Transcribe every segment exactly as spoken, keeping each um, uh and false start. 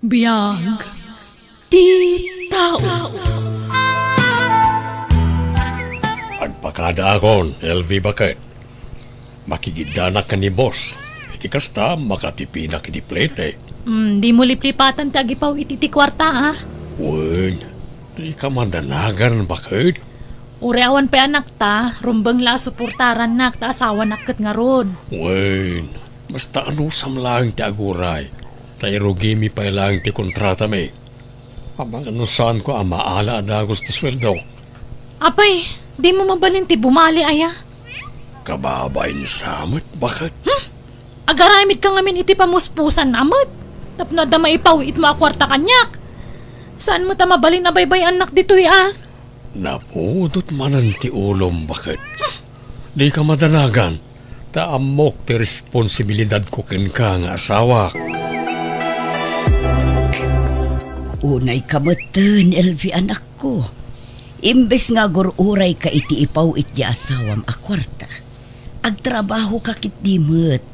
Biag ti tao. Agpakadaakon, L V, baket. Makigiddanak ken ni boss. Iti kasta, makatipinak iti plete. Hmm, dimo liplipatan ti agipaw iti, iti kuarta, a? Wen, dika madanagan, baket. Uray awan pay anakta, rumbeng la a suportarannak ta asawanak ket ngarud. Wen, basta anusam laeng ti aguray, ta irugimi pay laeng ti kontratami. Amangan no saanko a maala a dagus ti sueldok. Apay, dimo mabalin ti bumali, aya? Kababain sa met, baket. Hmm? Agaramidka ngamin iti pamuspusanna met. Tapno adda maipaw-itmo a kuarta kaniak. Saan met a mabalin a baybay-annak ditoy, a? Napudot manen ti ulom, baket. Dika madanagan, ta ammok ti responsibilidadko kenka nga asawak. Unayka metten, L V, anakko. Imbes nga agur-urayka iti ipaw-it ti asawam a kuarta, agtrabahoka ketdi met.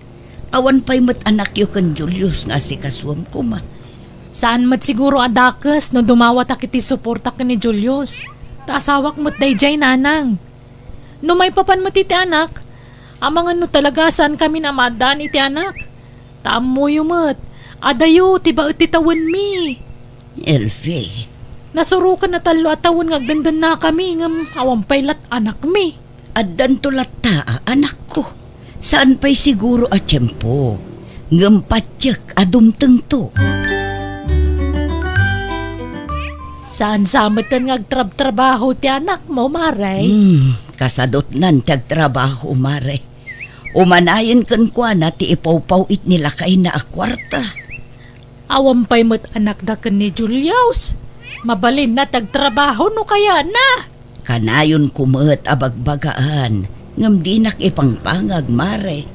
Awan pay met anakyo ken Julius nga asikasuem koma. Saan met siguro a dakes no dumawatak iti suporta ken ni Julius, ta asawak met daydiay, nanang. No maipapan met iti anak, amangan no talaga saankami a maaddaan iti anak. Ta ammoyo met, adayo ti baet ti tawenmi. L V. Nasurokan a tallo a tawen nga agdendennakami, ngem awan pay lat anakmi. Addanto latta a anakko. Saan pay siguro a tiempo, ngem patiek a dumtengto. Saan sa metten nga agtrabtrabaho ti anakmo, Mare? Hmm, kasadutnan ti agtrabaho, Mare. Umanayen kenkuana ti ipawpaw-it ni lakayna a kuarta. Awan pay met anakda ken ni Julius. Mabalinna ti agtrabaho no kayana. Kanayonko met a bagbagaan, ngem dinak ipangpangag, Mare.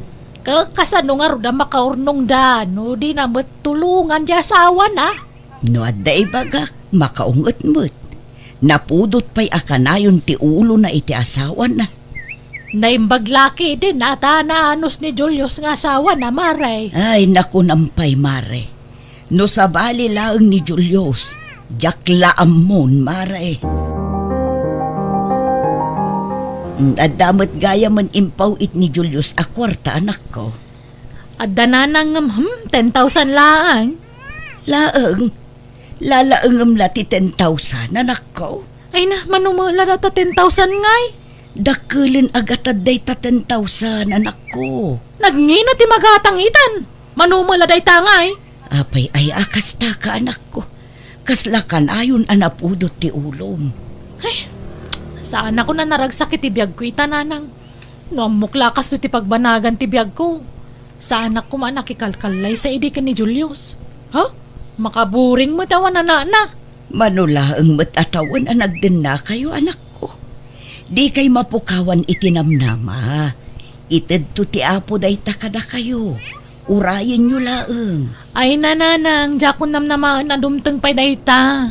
Ka-, kasano ngarud a makaurnongda no dina met tulongan ti asawana? No adda ibagak, makaunget met. Napudot pay a kanayon ti ulona iti asawana. Naimbag la ketdin a ta naanus ni Julius nga asawana, Mare. Ay, nakunam pay, Mare. No sabali laeng ni Julius, diak la ammon, Mare. Mm, adda met gayamen impaw-it ni Julius a kuarta, anakko. Adda nanang ngem, hmm, ten thousand laeng. Laeng? Lalaengem la ti ten thousand, anakko? Ay na, mano met la dayta ten thousand ngay? Dakkelen a gatad dayta ten thousand, anakko. Nagngina ti magatang itan. Mano met la dayta ngay? Apay aya a kastaka, anakko. Kasla kanayon a napudot ti ulom. Ay, saan a kunam a naragsak iti biagko ita, nanang. No ammok la kastoy ti pagbanagan ti biagko, saanak koma a nakikalkallaysa idi ken ni Julius. Ha? Makaburing met awan anakna. Mano laeng met a tawen a nagdennakayo, anakko. Dikay mapukawan iti namnama. Itedto ti Apo dayta kadakayo. Urayenyo laeng. Ay, nanang, diakon namnamaen a dumteng pay dayta.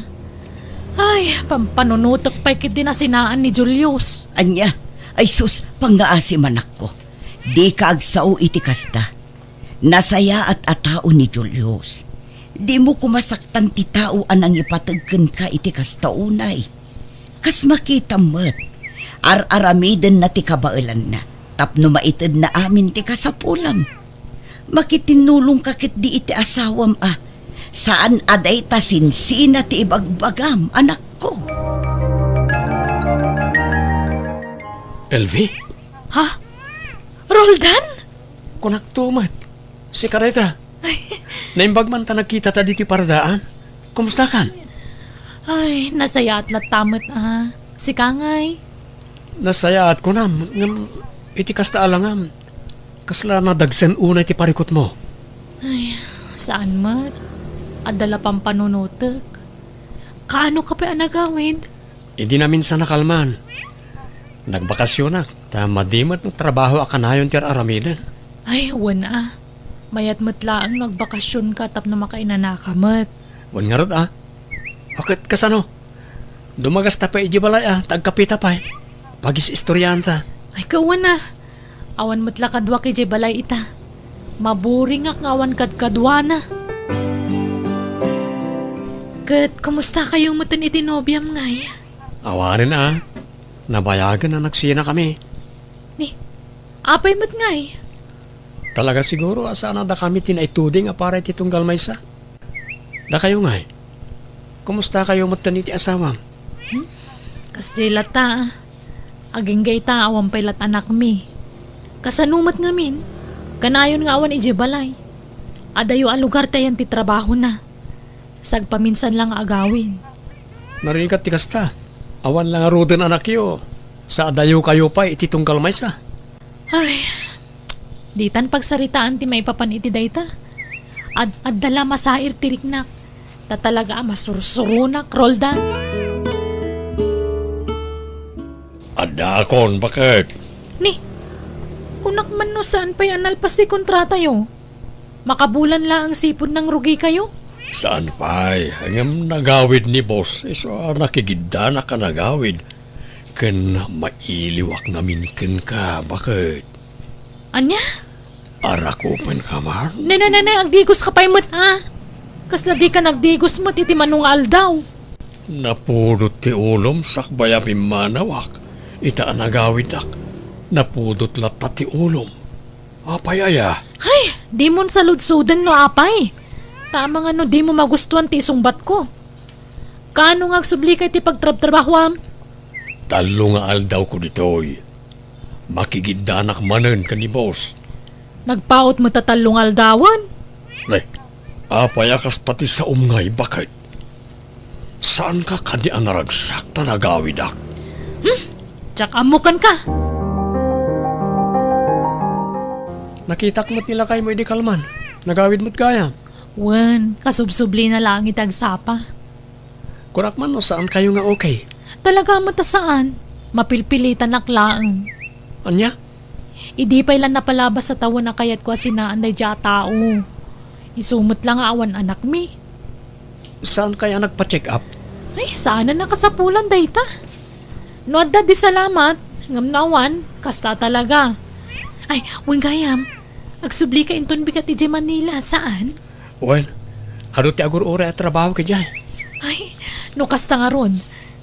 Ay, pampanunotek pay ketdi nasinaan ni Julius. Ania? Ay sus, pangngaasim, anakko. Dika agsao iti kasta. Nasayaat a tao ni Julius. Dimo koma saktan ti tao a nangipateg kenka iti kasta unay. Kas makitam met, ar-aramidenna ti kabaelanna tapno maitedna amin ti kasapulam. Makitinnulongka ketdi iti asawam a saan a dayta sinsina ti ibagbagam, anakko. L V? Ha? Roldan? Kunakto met. Sika dayta. Naimbag man ta nagkitata ditoy paradaan. Kumustakan? Ay, nasayaat latta met a. Sika ngay? Nasayaat kunam, ngem iti kasta a langam, kasla nadagsen unay ti parikutmo. Ay, saan met. Adda la pampanunotek. Kaano ka pay a nagawid? Idi naminsan a kalman, nagbakasionak, ta madi met no trabaho a kanayon ti ar-aramiden. Ay, wen a. Mayat met laeng no agbakasionka tapno makainanaka met. Wen ngarud a. Ket kasano? Dumagasta pay idiay balay a, ta agkapita pay. Pagis-istoriaanta. Ay, kawan a. Awan met la kaduak idiay balay ita. Maburingak nga awan kadkaduana. Ket kumustakayo metten iti nobiam, ngay? Awanen a. Nabayagen a nagsinakami. Ni, apay met, ngay? Talaga siguro a saan a dakami ti naituding a para iti tunggal maysa. Dakayo, ngay? Kumustakayo metten iti asawam? Hmm? Kasdiay latta. Agingga ita, awan pay lat anakmi. Kasano met ngamin? Kanayon nga awan idiay balay. Adayo a lugar ti ayan ti trabahona. Sagpaminsan la nga agawid. Narigat ti kasta. Awan la ngaruden anakyo. Sa adayokayo pay iti tunggal maysa. Ay, ditan pagsaritaan ti maipapan iti dayta. Ad-, adda la masair ti riknak. Ta talaga a masursuronak, Roldan. Addaakon, baket. Ni, kunak man no saan pay a nalpas ti kontratayo. Makabulan laeng sipud nangrugikayo? Saan pay, ngem nagawid ni boss, isu a nakigiddanak a nagawid, ken mailiwak ngamin kenka, baket. Ania? Arakupenka man? Ne, ne, ne, ne, agdigoska pay met, a? Kasla dika nagdigos met iti mano nga aldaw. Napudot ti ulom sakbay a pimmanawak, ita a nagawidak. Napudot latta ti ulom. Apay aya? Ay, dimon saludsoden no apay. Ta amangan no dimo magustuan ti isungbatko. Kaano nga agsublika iti pagtrabtrabahoam? Tallo nga aldawko ditoy. Makigiddanak manen ken ni boss. Nagpaut met a tallo nga aldawen? Ne, apay a kasta ti saom ngay, baket? Saanka kadi a naragsak ta nagawidak? Hmm? Diak ammo kenka. Nakitak met ni lakaymo idi kalman. Nagawid met gayam. Wen, kasubsublina laeng iti agsapa. Kunak man no saankayo nga okay. Talaga met a saan. Mapilpilitanak laeng. Ania? Idi pay la napalabas a tawen a kayatko a sinaan daydiay a tao. Isu met la nga awan anakmi. Saan kaya nagpa-check up? Ay, saan a nakasapulan dayta. No adda di salamat, ngem no awan, kasta talaga. Ay, wen gayam, agsublika inton bigat idiay Manila, saan? Wen, adu ti agur-uray a trabaho kadiay. Ay, no kasta ngarud,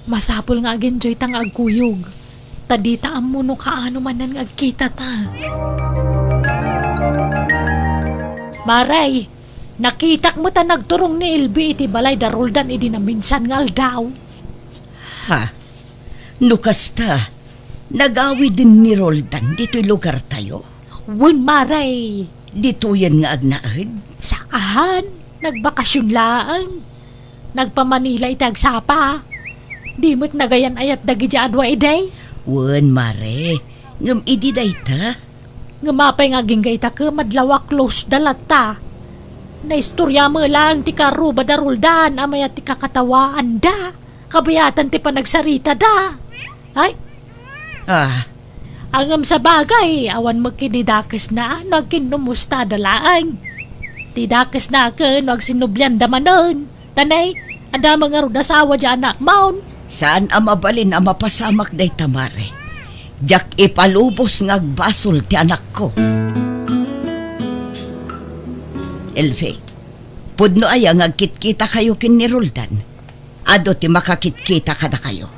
masapul nga agenjoyta nga agkuyog. Ta dita ammo no kaano manen nga agkitata. Maray, nakitak met a nagturong ni Elvi iti balay da Roldan idi naminsan nga aldaw. Ha? No kasta, nagawiden ni Roldan ditoy lugartayo? Wen, Maray. Ditoyen nga agnaed? Saan, nagbakasyon laeng. Nagpa-Manila iti agsapa. Di met nagayan-ayat dagidiay a dua idi. Wen, Mare. Ngem idi dayta? Ngem apay nga agingga ita ket madlaw a close da latta. Naistorya met laeng ti karuba da Roldan a mayat ti kakatawaanda. Kabayatan ti panagsaritada. Ay? Ah. Ngem sabagay, awan met kadi dakesna no agkinnumustada laeng. Ti dakesna ket no agsinublianda manen. Ta ne, adda met ngarud asawa diay anakmon. Saan a mabalin a mapasamak dayta, Mare. Diak ipalubos nga agbasol ti anakko. Elvi, pudno aya nga agkitkitakayo ken ni Roldan? Adu ti makakitkita kadakayo.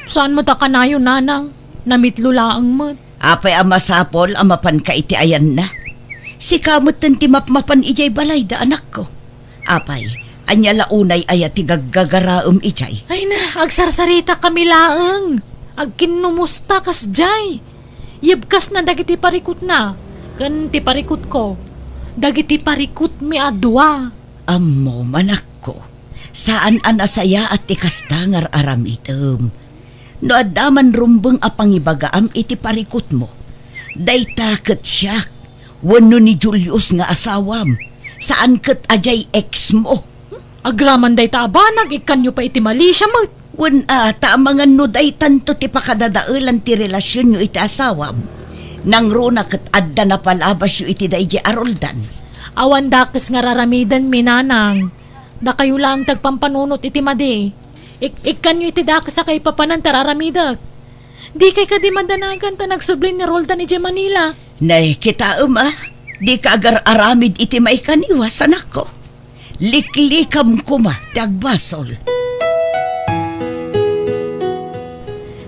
Saan met a kanayon, nanang? Namitlo laeng met. Apay a masapul a mapanka iti ayanna? Sika metten ti mapmapan idiay balayda, anakko. Apay, ania la unay aya ti gaggagaraem idiay? Ay na, agsarsaritakami laeng. Agkinnumusta kasdiay. Yebkasna dagiti parikutna ken ti parikutko. Dagiti parikutmi a dua. Ammom, anakko, saan a nasayaat ti kasta nga ar-aramidem. No adda man rumbeng a pangibagaam iti parikutmo, dayta ket siak, wenno ni Julius nga asawam, saan ket a diay exmo. Agraman dayta a banag, ikkanyo pay iti Malaysia met. Wen a, ta amangan no daytanto ti pakadadaelan ti relasionyo iti asawam. Nangruna ket adda napalabasyo iti daydiay a Roldan. Awan dakes nga ar-aramidenmi, nanang. Dakayo laeng ti agpampanunot iti madi. Ik-, ikkanyo iti dakes a kaipapanan ti ar-aramidek. Dikay kadi madanagan ta nagsubli ni Roldan idiay Manila? Nay, kitaem a, dika agar-aramid iti maikaniwas, anakko. Liklikam koma ti agbasol.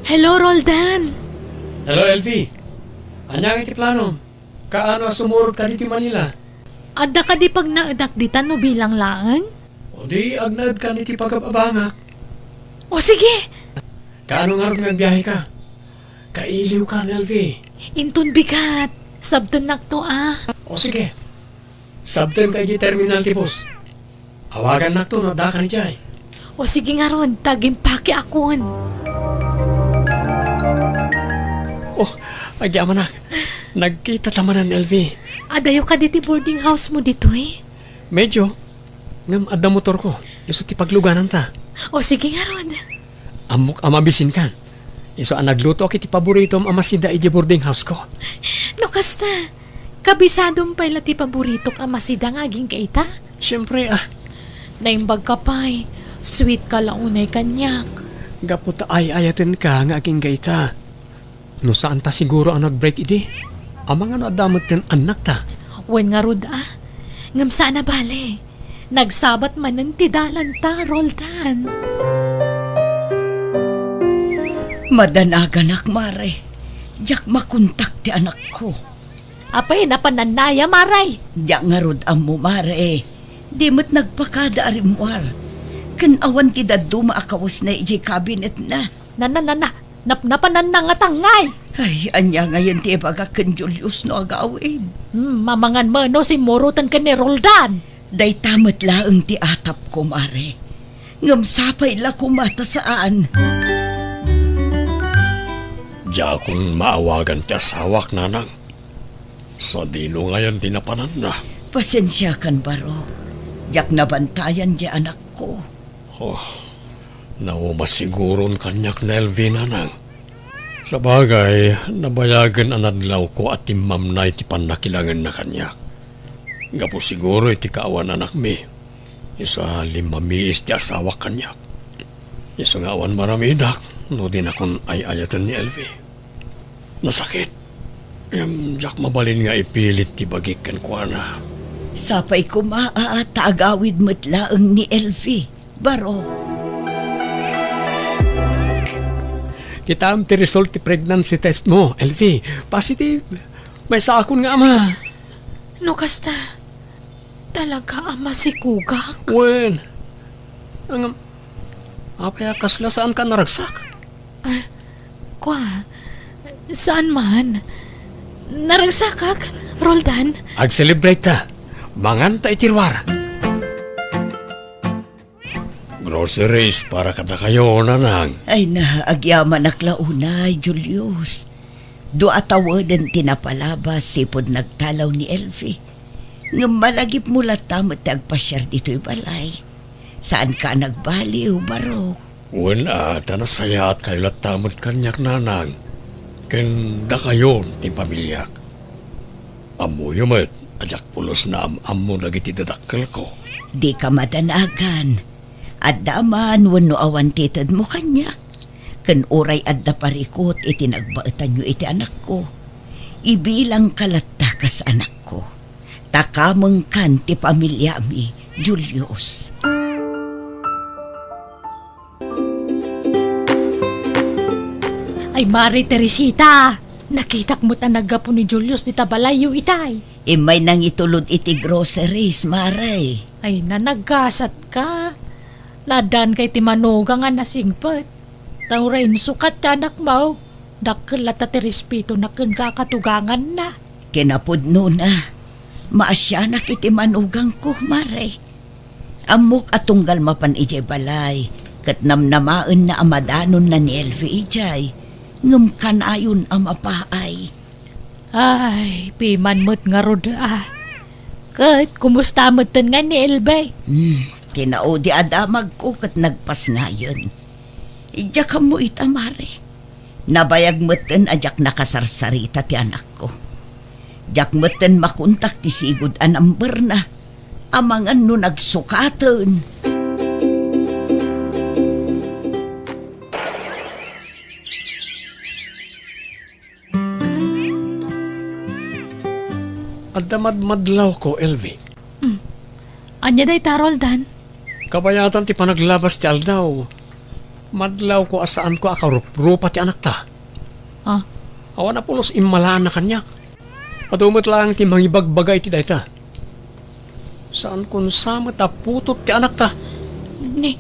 Hello, Roldan. Hello, Elvie. Ania ngay ti planom? Kaano a sumurot ka ditoy Manila? Adda kadi pagnaedak ditan no bilang laeng? O di, agnaedkan iti pagab-abangak. O sige! Kaano ngarud nga agbiaheka? Kailiwkan, Elvie. Inton bigat, sabtennakto a. O sige. Sabtenka idiay terminal ti bus. Awagannakto no addakan idiay. O sige ngarud, ta agimpakeakon. Oh, agyamanak. Nagkitata manen, Elvie. Adayo kadi ti boarding house mo ditoy? Medyo. Ngem adda motorko. Isu ti paglugananta. O sige ngarud. Ammok a mabisinkan. Isu a naglutoak iti paboritom a masida idiay boarding house ko. No kasta, kabisadom pay la ti paboritok a masida nga agingga ita? Siempre, ah. Naimbag ka pay, sweet ka la unay kaniak. Gapu ta ay-ayatenka nga agingga ita. No saan ta siguro a nag-break idi, amangan no adda met ti annakta. Wen ngarud a, ngem saan a bale. Nagsabat manen ti dalanta, Roldan. Madanaganak, Mare. Diak makontak ti anakko. Apay, napanannaya, Mare? Diak ngarud ammo, Mare. Di met nagpakada a rimmuar. Ken awan ti dadduma a kawesna idiay kabinetna. Nana, nana, napnapananna nga tangngay. Ay, ania ngayen ti ibagak ken Julius no agawid? Hmm, mamangan mano simmuroten ken ni Roldan. Dayta met laeng ti atapko, Mare. Ngem sapay la koma ta saan. Diakon maawagan ti asawak, Nanang. Sadino ngayen ti napananna? Pasensiakan, Baro. Diak nabantayan ti anakko. Oh, nauma siguron kaniak ni Elvie, Nanang. Sabagay, nabayagen a nadlawko a timmamnay ti pannakilangenna kaniak. Gapu siguro iti kaawan anakmi, isu a limmamiis ti asawak kaniak. Isu nga awan maramidak no dinakon ay-ayaten ni Elvie. Nasakit. Ngem diak mabalin nga ipilit ti bagik kenkuana. Sapay koma a ta agawid met laeng ni Elvie, Baro. Kitaem ti result ti pregnancy test mo, Elvie. Positive. Maysaakon nga ama. No kasta, talaga a masikugak? Wen. Ngem, apay a kasla saanka naragsak? Ah, kua, saan man. Naragsakak, Roldan. Ag-celebrate ta. Manganta iti ruar. Groceries para kadakayo, Nanang. Ay na, agyamanak la unay, Julius. Dua a taweden ti napalabas sipud nagtalaw ni Elvie. Ngem malagipmo latta met ti agpasiar ditoy balay. Saanka a nagbaliw, Barok. Wen a, ta nasayaatkayo latta met kaniak, Nanang, ken dakayo ti pamiliak. Ammoyo met a diak pulos naam-ammo dagiti dadakkelko. Dika madanagan. Adda man wenno awan ti itedmo kaniak. Ken uray adda parikut iti nagbaetanyo iti anakko, ibilangka latta kas anakko. Ta kamengkan ti pamiliami, Julius. Ay, Mare Teresita, nakitak met a naggapu ni Julius dita balayyo itay. Immay nangitulod iti groceries, Mare. Ay, nanagkasatka. Naaddaanka iti manugang a nasingpet. Ta uray insukat ti anakmo, dakkel latta ti respetona kenka a katuganganna. Kinapudnona, maasianak iti manugangko, Mare. Ammok a tunggal mapan idiay balay, ket namnamaenna a madanonna ni Elvie idiay, ngem kanayon a mapaay. Ay, piman met ngarud a. Ket kumusta metten nga ni Elvie? Hmm, kinaudi a damagko ket nagpasngayen. Diak ammo ita, Mare. Nabayag metten a diak nakasarsarita ti anakko. Diak metten makontak ti sigud a numberna. Amangan no nagsukaten. Adda madmadlawko, Elvie. Mm. Ania dayta, Roldan? Kabayatan ti panaglabas ti aldaw, madlawko a saanko a karuprupa ti anakta. Ah. Awan a pulos immalaanna kaniak. Adu met laeng ti mangibagbaga iti dayta. Saankon sa met a putot ti anakta. Ni,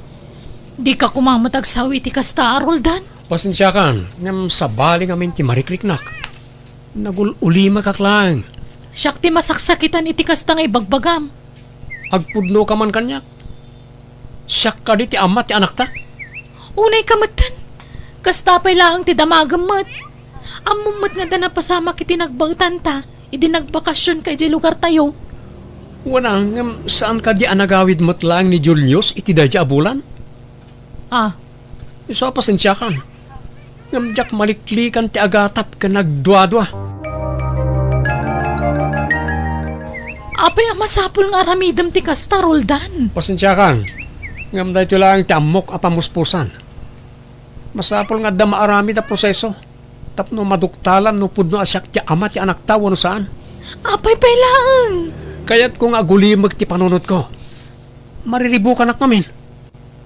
dika koma met agsawi iti kasta, Roldan? Pasensiakan, ngem sabali ngamin ti marikriknak. Nagul-ulimekak laeng. Siak ti masaksakitan iti kasta nga ibagbagam. Agpudnoka man kaniak. Siak kadi ti ama ti anakta? Unayka metten. Kasta pay laeng ti damagem met. Ammom met nga adda napasamak iti nagbaetanta idi nagbakasionka idiay lugartayo. Wen a, ngem saan kadi a nagawid met laeng ni Julius iti daydiay a bulan? Ah. Isu a pasensiakan. Ngem diak maliklikan ti agatap ken nagduadua. Apay a masapul nga aramidem ti kasta, Roldan? Pasensiakan. Ngem daytoy laeng ti ammok a pamuspusan. Masapul nga adda maaramid a proseso tapno maduktalan no pudno a siak ti ama ti anakta wenno saan. Apay pay laeng? Kayatko nga agulimek ti panunotko. Mariribukanak ngamin.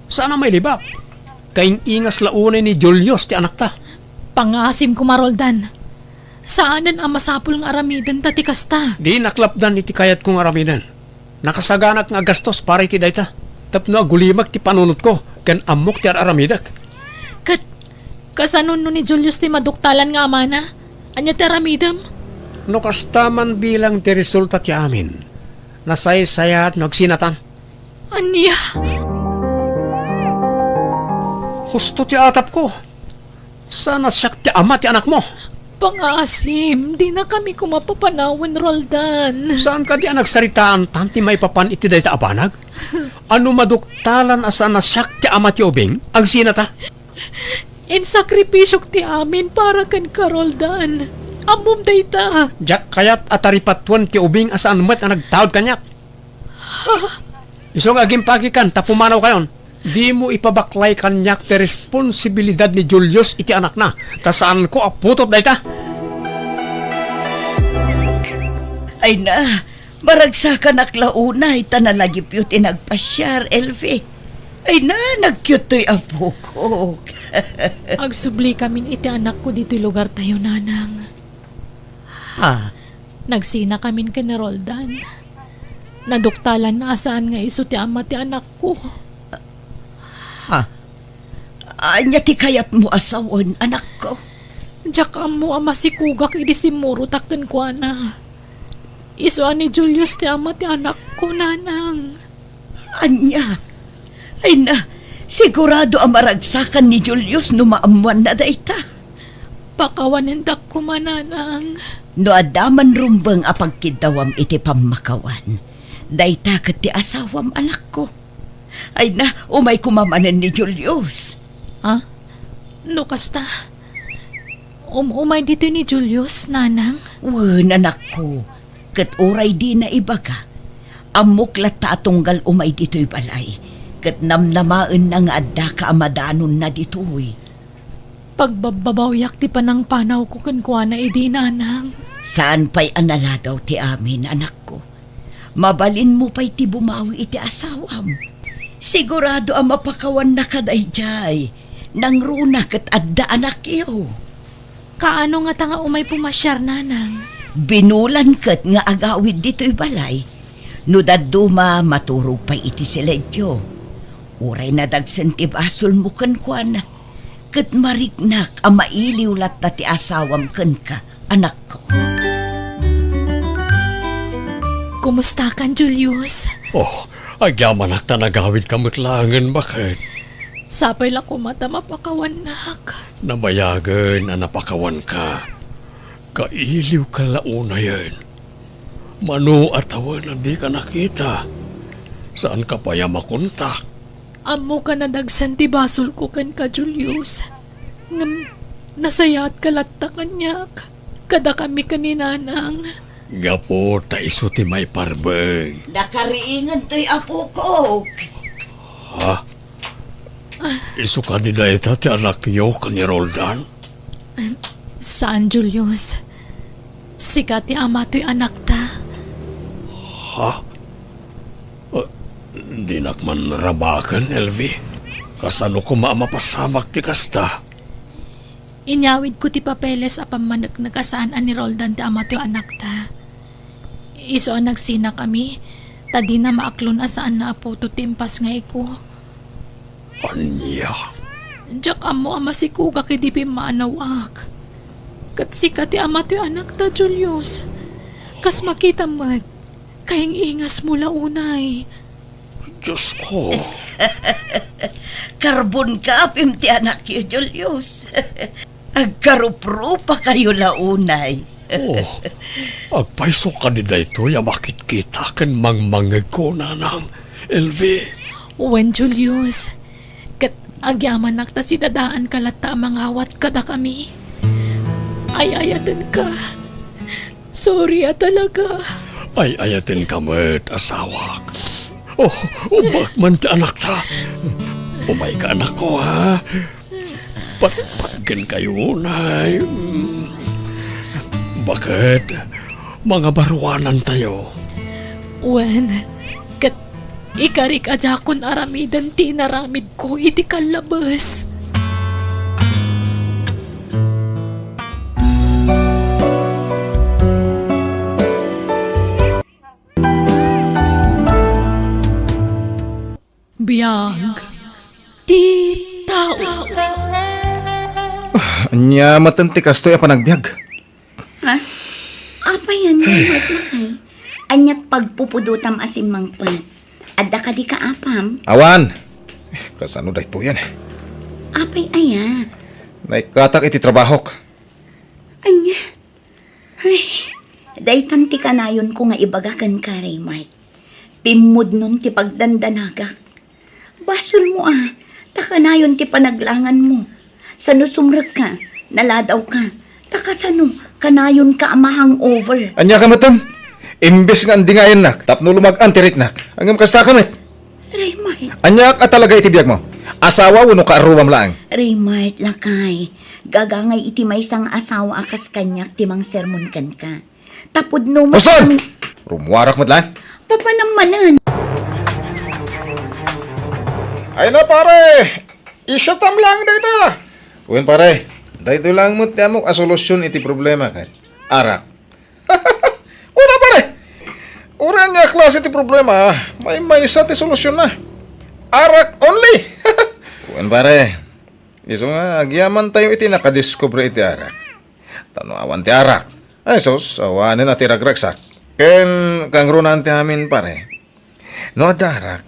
Saan a mailibak. Kaing-ingas la unay ni Julius ti anakta. Pangaasim koma, Roldan. Saanen a masapul nga aramidenta ti kasta. Dinak lapdan iti kayatko nga aramiden. Nakasaganak nga agastos para iti dayta. Tapno agulimek ti panunotko ken ammok ti ar-aramidek. Ket kasano no ni Julius ti maduktalan nga amana? Ania ti aramidem? No kasta man bilang ti resulta ti amin, nasaysayaat no agsinatan. Ania? Husto ti atapko. Saan a siak ti ama ti anakmo. Pangaasim, dinakami koma papanawen, Roldan. Saan kadi a nagsaritaantan ti maipapan iti dayta a banag? Ano maduktalan a saan a siak ti ama ti ubing? Agsinata? Insakripisiok ti amin para kenka, Roldan. Ammom dayta. Diak kayat a taripatuen ti ubing a saan met a nagtaud kaniak. Isu nga agimpakikan ta pumanawkayon. Dimo ipabaklay kaniak ti responsibilidad ni Julius iti anakna, ta saanko a putot dayta. Ay na, maragsakanak la unay ta nalagipyo ti nagpasiar, Elvie. Ay na, nagkiuttoy apokok. Agsubli kamin iti anakko ditoy lugartayo, Nanang. Ha? Nagsina kamin ken ni Roldan. Naduktalan a saan nga isu ti ama ti anakko. Ha? Ania ti kayatmo a sawen, anakko? Diak ammo a masikugak idi simmurotak kenkuana. Isu a ni Julius ti ama ti anakko, Nanang. Ania? Ay na, sigurado a maragsakan ni Julius no maammoanna dayta. Pakawanendak koma, Nanang. No adda man rumbeng a pagkiddawam iti pammakawan, dayta ket ti asawam, anakko. Ay na, umay koma manen ni Julius. Ah? No kasta, um-, umay ditoy ni Julius, Nanang? Wen, anakko. Ket uray dina ibaga, ammok latta a tunggal umay ditoy balay, ket namnamaenna nga addaka a madanonna ditoy. Pagbabbabawiak ti panangpanawko kenkuana idi, Nanang. Saan pay a naladaw ti amin, anakko. Mabalinmo pay ti bumawi iti asawam. Sigurado a mapakawannaka daydiay, nangruna ket adda anakyo. Kaano ngata nga umay pumasiar, Nanang? Binulan ket nga agawid ditoy balay. No dadduma, maturog pay iti siledyo. Uray nadagsen ti basolmo kenkuana, ket mariknak a mailiw latta ti asawam kenka, anakko. Kumustakan, Julius? Oh, agyamanak ta nagawidka met laengen, baket. Sapay la koma ta mapakawannak. Nabayagen a napakawanka. Kailiwka la unayen. Mano a tawen a dika nakita, saanka pay a makontak. Ammok a nadagsen ti basolko kenka, Julius. Ngem nasayaatka latta kaniak. Kadakami ken ni Nanang. Gapu ta isu ti maiparbeng. Nakariingen toy apokok. Ha? Isu kadi dayta ti anakyo ken ni Roldan? Saan, Julius. Sika ti ama toy anakta. Ha? Ah, Dinak man rabaken, Elvie. Kasano koma a mapasamak ti kasta? Inyawidko ti papeles a pammaneknek a saan a ni Roldan ti amatoy anakta. Isu a nagsinakami, ta dina maaklon a saan a puto ti impasngayko. Ania? Diak ammo a masikogak idi pimmanawak. Ket sika ti amatoy anakta, Julius. Kas makitam met, kaing-ingasmo la unay. Diosko. Karbon ka, apim ti anakyo, Julius. Agkaruprupakayo la unay. Oh, agpayso kadi daytoy a makitkita ken mangmangngegko, nanang Elvie? Wen, Julius. Ket agyamanak ta sidadaanka latta a mangawat kadakami. Ay-ayatenka. Sorry a talaga. Ay-ayatenka met, asawak. Oh, ubbak man ti anakta. Umayka, anakko, ha? Patpatgenkayo, nay. Mm. Baket, mangabaruanantayo. Wen, ket ikarik a diakon aramiden ti inaramidko iti kallabes. Biag ti tao. Ah, ania maten ti kastoy a panagbiag? Ha? Apay, ania met, lakay? Aniat pagpupudotam a simmangpet? Adda kadi kaapam? Awan. Eh, kasano daytoyen? Apay aya? Naikkatak iti trabahok. Ania? Ay, daytan ti kanayonko nga ibaga kenka, Raymart. Pimmudnon ti pagdandanagak. Basolmo a, ta kanayon ti panaglanganmo. Sano sumrekka, naladawka, ta kasano, kanayonka a ma-hangover. Ania ka metten? Imbes nga andingayennak tapno lumag-an ti riknak, ngem kasta ka met. Raymart. Aniak a talaga iti biagmo? Asawa wenno kaaruam laeng? Raymart, lakay. Gagangay iti maysa nga asawa a kas kaniak ti mangsermon kenka. Ta pudno met Uson! Amin. Rummuarak met laeng. Papanam manen. Ay na, pare! Isyatam laeng dayta! Wen, pare, daytoy laeng met ti ammok a solusyon iti problema ket arak. Una, pare! Uray ania a klase ti problema, maymaysa ti solusyonna. Arak only! Wen, pare, isu nga agyamantayo iti nakadiskubre iti arak. Ta no awan ti arak, ay sus, awanen a ti ragragsak. Ken kangrunaan ti amin, pare. No adda arak,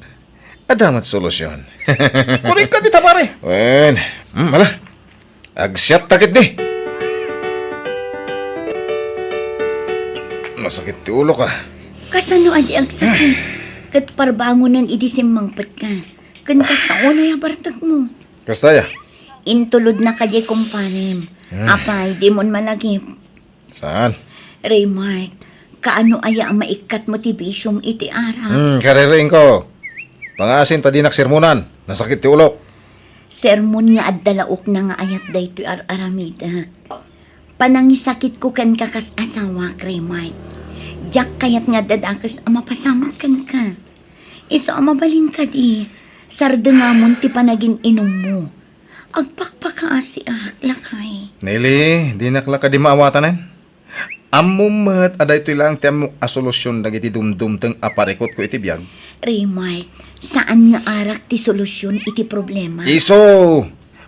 adda met solusyon. Korek ka dita, pare. Wen, hmm, ala. Agsiatta ketdi. Masakit ti ulok, ah. Kasano a di agsakit? Ket parbangonen idi simmangpetka. Ken kasta unay a bartekmo. Kasta aya? Intulodnaka diay kumparem. Hmm. Apay, dimon malagip. Saan? Raymart, kaano aya a maikkatmo ti bisiom iti arak? Hmm, kaririingko. Pangaasim ta dinak sermonan. Nasakit ti ulok. Sermon nga adda la ukna nga ayat daytoy ar-aramidek. Panangisakitko kenka kas asawak, Raymart. Diak kayat nga adda dakes a mapasamak kenka. Isu a mabalin kadi, sardengamon ti panagin-inummo. Agpakpakaasiak, lakay. Nelly, dinak la kadi maawatanen. Ammom met a daytoy laeng ti ammok a solusyon dagiti dumdumteng a parikutko iti biag. Raymart, saan nga arak ti solusyon iti problema. Isu!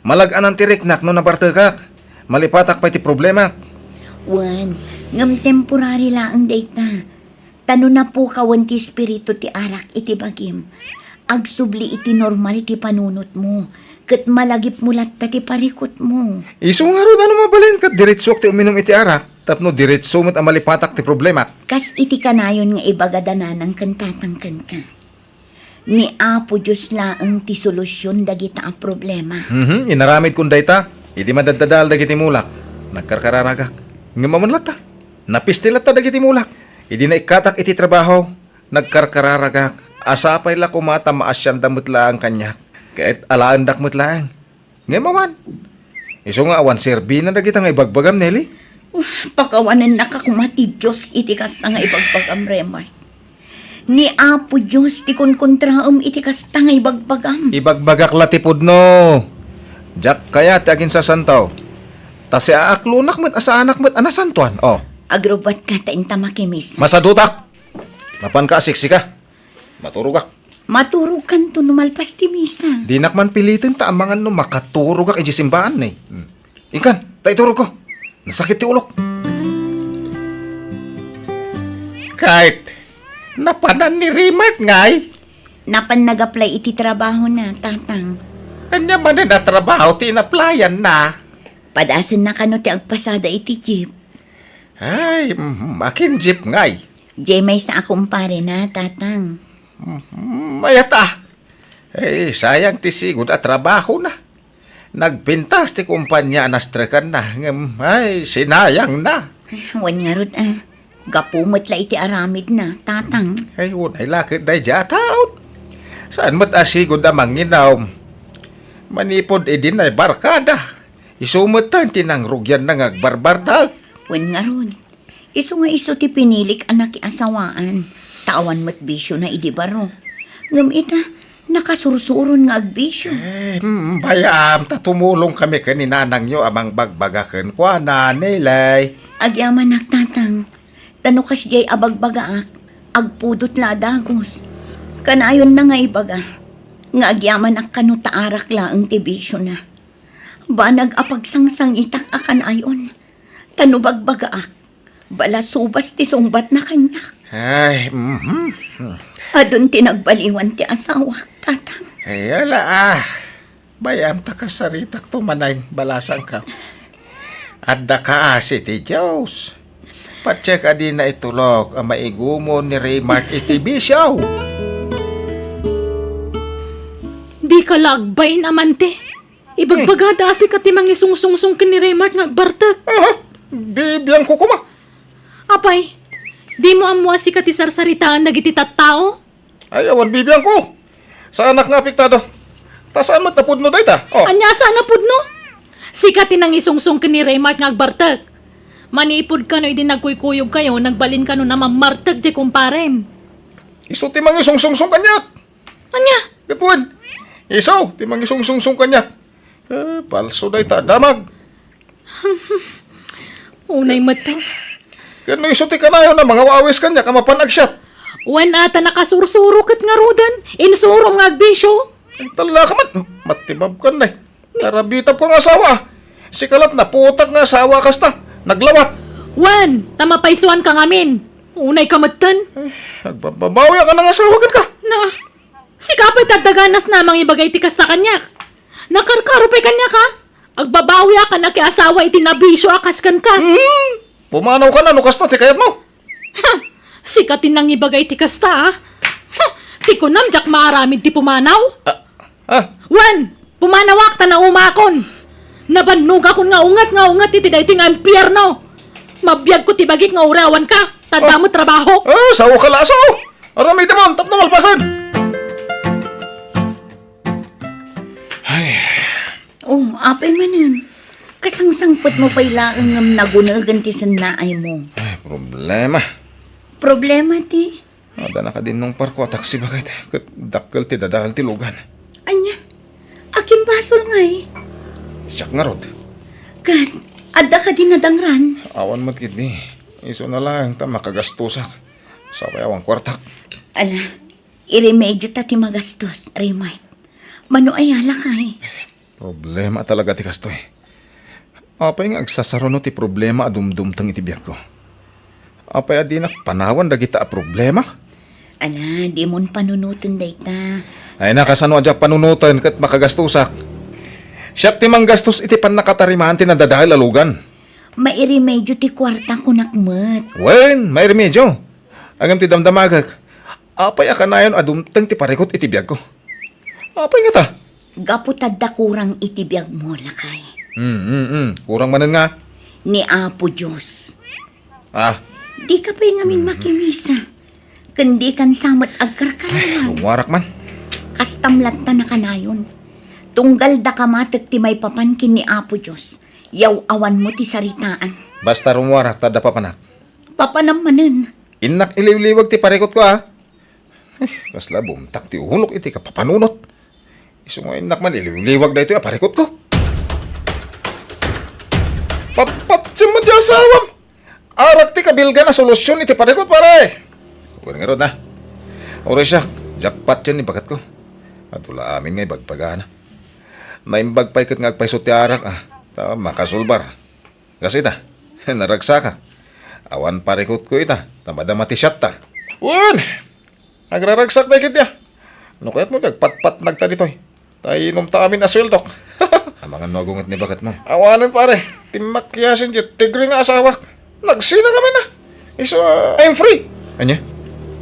Malag-anan ti riknak no nabartekak. Malipatak pay ti problemak. Wen, ngem temporary laeng dayta. Ta no napukawen ti espiritu ti arak iti bagim, agsubli iti normal ti panunotmo, ket malagipmo latta ti parikutmo. Isu ngarud a no mabalin ket diretsuak ti uminum iti arak, tapno diretso met a malipatak ti problemak. Kas iti kanayon nga ibagada nanang ken tatang kenka. Ni Apo Dios laeng ti solusyon dagita a problema. Mhm, inaramidkon dayta idi madaddadael dagiti mulak. Nagkarkararagak. Ngem awan latta. Napisti latta dagiti mulak. Idi naikkatak iti trabaho, nagkarkararagak. Asa pay la koma ta maasianda met laeng kaniak. Ket alaendak met laeng. Ngem awan. Isu nga awan serbina dagita nga ibagbagam, Nelly? Pakawanennaka koma ti Dios iti kasta nga ibagbagam, Raymart. Ni Apo Dios ti kunkontraem iti kasta nga ibagbagam. Ibagbagak la ti pudno. Diak kayat ti aginsasanto. Ta siaaklonak met a saanak met a nasantoan. Oh. Agrubbuatka ta inta makimisa. Masadutak. Mapanka a siksika. Maturogak. Maturogkanto no malpas ti misa. Dinak man piliten ta amangan no makaturogak iti simbaan, eh. Hmm. Inkan, ta iturogko. Nasakit ti ulok. Kayat, napanan ni Rimart ngay? Napan nag-apply iti trabahona, Tatang. Ania manen a trabaho ti in-applyan na? Padasenna kano ti agpasada iti jeep. Ay, mhm, akin jeep ngay? Jay maysa a kumparena, Tatang. Mhm, mayat a. Eh, sayang ti sigud a trabahona. Nagpintas ti kumpania a nastrekanna, ngem, ay, sinayangna. Wen ngarud, a. Gapu met la iti aramidna, Tatang. Ay, unay la ket daydiay a taon. Saan met a sigud a manginom. Manipud idi naibarkada. Isu metten ti nangrugianna nga agbarbartek. Wen ngarud, isu nga isu ti pinilik a nakiasawaan, ta awan met bisiona idi baro. Ngem ita, nakasursuron nga agbisio. Eh, mm, bayam, ta tumulongkami ken ni nanangyo a mangbagbaga kenkuana, Nelay. Agyamanak, Tatang, ta no kasdiay a bagbagaak, agpudot la a dagus. Kanayonna nga ibaga, nga agyamanak kano ta arak laeng ti bisiona. Banag a pagsangsangitak a kanayon. Ta no bagbagaak, balasubas ti sungbatna kaniak. Ay, mhm. Adun ti nagbaliwan ti asawak, Tatang. Ay, ala, ah. Bayam ta kasaritakto manen, balasangka. Adda kaasi ti Dios. Patiek a dina itulok a maigumon ni Raymart iti bisio. Dika la agbain, amante. Ibagbagada a sika ti mangisungsungsong ken ni Raymart nga agbartek. Aha, bibiangko koma. Apay, dimo ammo a sika ti sarsaritaan dagiti tattao? Ay, awan bibiangko. Saanak nga apektado. Ta saan met a pudno dayta. Oh. Ania a saan a pudno? Sika ti nangisungsong ken ni Raymart nga agbartek. Manipud kano idi nagkuykuyogkayo, nagbalin kano a mammartek diay kumparem. Isu ti mangisungsungsong kaniak. Ania? Ket wen, isu ti mangisungsungsong kaniak. Eh, palso dayta a damag. Unay metten. Ket no isu ti kanayon a mangawawis kaniak a mapan agsiat. Wen a ta nakasursuro ket ngaruden, insurom nga agbisio. Ay, tallaka met, matibabkan, eh. Narabitabko nga asawa. Sika lat naputak nga asawa kasta. Naglawat. Wen, ta mapaysuanka ngamin. Unayka metten. Eh, agbababawiak a nangasawa kenka. Na, sika pay ti adda ganas a mangibaga iti kasta kaniak. Nakarkaro pay kaniak, a. Agbabawiak a nakiasawa iti nabisio a kas kenka. Hmm. Pumanawka no kasta ti kayatmo. Ha! Sika ti nangibaga iti kasta, a. Ha! Ti kunam diak maaramid ti pumanaw. Ah, ah. Wen, pumanawak ta naumakon. Nabannogakon nga unget nga unget iti daytoy nga impierno. Mabiagko ti bagik nga uray awanka, ta adda met trabahok. Ah, saoka la, sao. Aramidemon tapno malpasen. Ay. Oh, apay manen. Kasangsangpetmo pay laeng ngem nagunegen ti sennaaymo. Ay, problema. Problema ti? Adda nakadinnong parko a taksi baket, ket dakkel ti dadael ti lugan. Ania? Akin basol ngay? Siak ngarud. Ket, adda kadi nadangran? Awan met ketdi. Isuna laeng ta makagastosak. Sapay awan kuartak. Ala, iremedio ta ti magastos, Raymart. Mano aya lakay? Problema talaga ti kastoy. Apay nga agsasaruno ti problema a dumdumteng iti biagko? Apay a dinak panawan dagita a problema? Ala, dimon panunoten dayta. Ay, nakasano a diak panunoten ket makagastosak? Siak ti manggastos iti pannakatarimaan ti nadadael a lugan. Mairemedio ti kuarta, kunak met. Wen, mairemedio. Ngem ti damdamagek, apay a kanayon a dumteng ti parikut iti biagko? Apay ngata? Gapu ta adda kurang iti biagmo, lakay. Mm, mm, mm. Kurang manen nga? Ni Apo Dios. Ah. Dika pay ngamin makimisa. Ken dikan sa met agkarkaranan. Ay, rummuarak man. Kastam latta a kanayon. Tunggal daka matek ti maipapan ken ni Apo Dios, yaw-awanmo ti saritaan. Basta rummuarak ta adda papanak. Papanam manen. Innak iliwliwag ti parikutko, a. Kasla bumtak ti ulok iti kapapanunot. Isu nga innak man iliwliwag daytoy a parikutko. Patpatiem met ti asawam! Arak ti kabilgan a solusion iti parikut, pare! Wen ngarud, a. Uray siak, jackpot yan ni baketko. Adu la amin nga ibagbagana. Naimbag pay ket nga agpayso ti arak, a. Ta makasulbar. Kas ita, naragsakak. Awan parikutko ita, ta madama ti siatta. Wen! Agraragsak dagiti a. No kayatmo ti agpatpatnagta ditoy, ta inumta amin a sueldok. Amangan no agunget ni baketmo. Awanen, pare. Ti makiyasen ti tigre nga asawak. Nagsina kami na. Isu, ah, I'm free. Ania?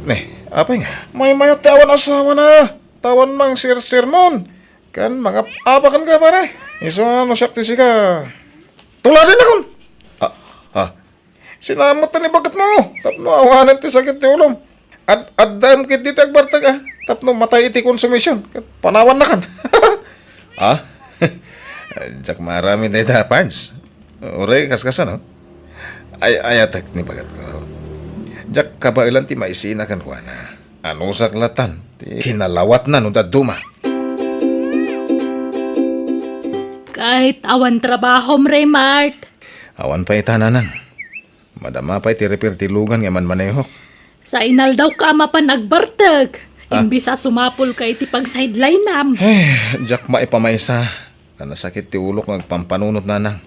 Ne, apay nga? Maymayat ti awan asawana. Tawan mangsirsirnon. Kan mangap-apakan ka, pare. Isu nga no siak ti sika, tuladen akon. Ah, ah. Sinamat ni baketmo tapno awanen ti sakit ti ulom. Ad-, addaem ketdi ti agbartek, a, tapno matay iti konsumision ket panawannakan. Ah? Diak maaramid dayta, Pards. Uray, kaskasano? Ay, ayatek ni baketko. Diak kabaelan ti maisina kenkuana. Anusak latan ti kinalawatna no dadduma. Ket awan trabahom, Remark? Awan pay ita, nanang. Madama pay ti repair ti lugan nga manmanehok. Sa inaldawka a mapan agbartek, ah, imbis a sumapulka iti pagsidelinam. Eh, diak maipamaysa. Ta nasakit ti ulok nga agpampanunot, nanang.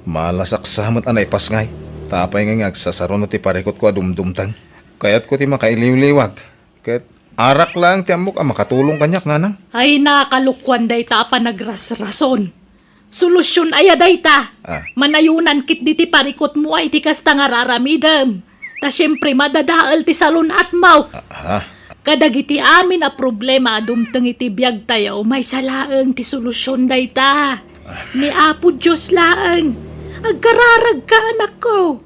Malasak sa met a naipasngay. Ta apay ngay nga agsasaruno ti parikutko a dumdumteng? Kayatko ti makailiwliwag. Ket arak laeng ti ammok a makatulong kaniak, nanang. Ay, nakalokuan dayta a panagrasrason. Solusion aya dayta? Ah. Manayonan ketdi ti parikutmo a iti kasta nga raramidem. Ta siempre, madadael ti salun-atmo. Ah, ah. Kadagiti amin a problema a dumteng iti biagtayo, maysa laeng ti solusion dayta. Ah. Ni Apo Dios laeng. Agkararagka, anakko.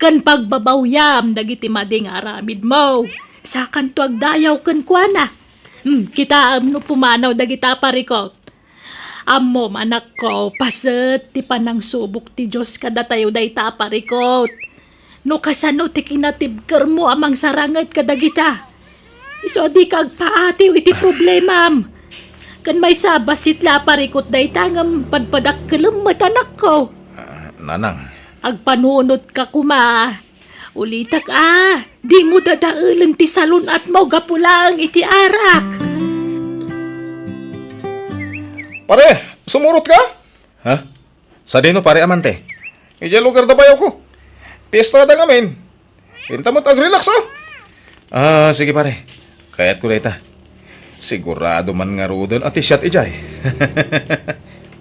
Ken pagbabawyam dagiti madi nga aramidmo. Sakanto agdayaw kenkuana. Hmm, kitaem no pumanaw dagita a parikut. Ammom, anakko, paset ti panangsubok ti Dios kadatayo dayta a parikut. No kasano ti kinatibkermo a mangsaranget kadagita, isu a dika agpaatiw iti problemam. Ken maysa a bassit la a parikut dayta ngem padpadakkelem met, anakko. Ah, nanang. Agpanunotka koma. Ulitek a, dimo dadaelen ti salun-atmo gapu laeng iti arak. Pare, sumurotka? Ha? Sadino, pare, amante? Idiay lugar da bayawko. Piesta da ngamin. Inta met agrelax, a. Ah, sige, pare. Kayatko dayta. Sigurado man ngaruden a ti siat idiay.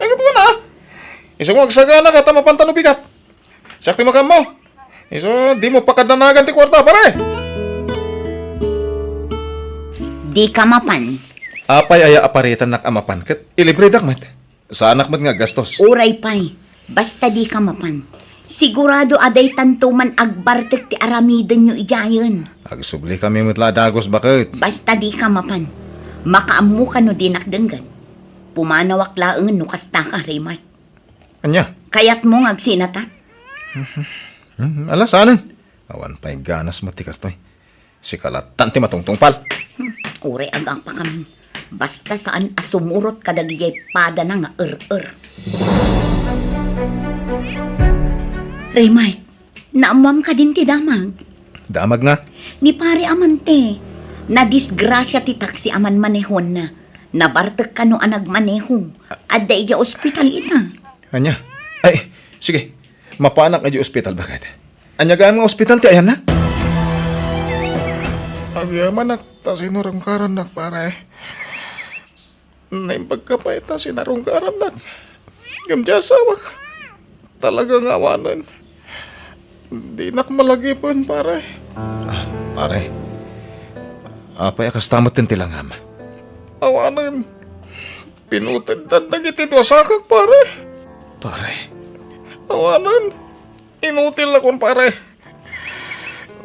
Ay, ket kuna, a. Isu nga agsaganaka ta mapanta no bigat. Siak ti makaammo. Isu, dimo pakadanagan ti kuarta, pare. Dika mapan. Apay aya a paritannak a mapan ket ilibredak met? Saanak met nga aggastos. Uray pay, basta dika mapan. Sigurado a daytanto man agbartek ti aramidenyo idiayen. Agsublikami met la a dagus, baket. Basta dika mapan. Makaammok no dinak denggen. Pumanawak laengen no kastaka, Remark. Ania? Kayatmo nga agsinatan? Hmm, ala, saanen. Awan pay ganas met ti kastoy. Sika lattan ti matungtungpal. Hmm, uray agapakamin. Basta saan a sumurot kadagiti padana nga er-er. Remark, naammoam kadin ti damag? Damag nga? Ni Pare Amante, nadisgrasia ti taksi a manmanehonna. Nabartek kano a nagmaneho. Adda idiay ospital ita. Ania? Ay, sige. Mapanak idiay ospital, baket. Ania gayam nga ospital ti ayanna? Agyamanak ta sinarungkarannak, pare. Naimbagka pay ta sinarungkarannak. Ngem diay asawak, talaga nga awanen. Dinak malagipen, pare. Ah, pare. Apay a kasta met ti langam? Awanen. Pinuteddan dagiti duasakak, pare. Pare. Awanen. Inutil lakon, pare.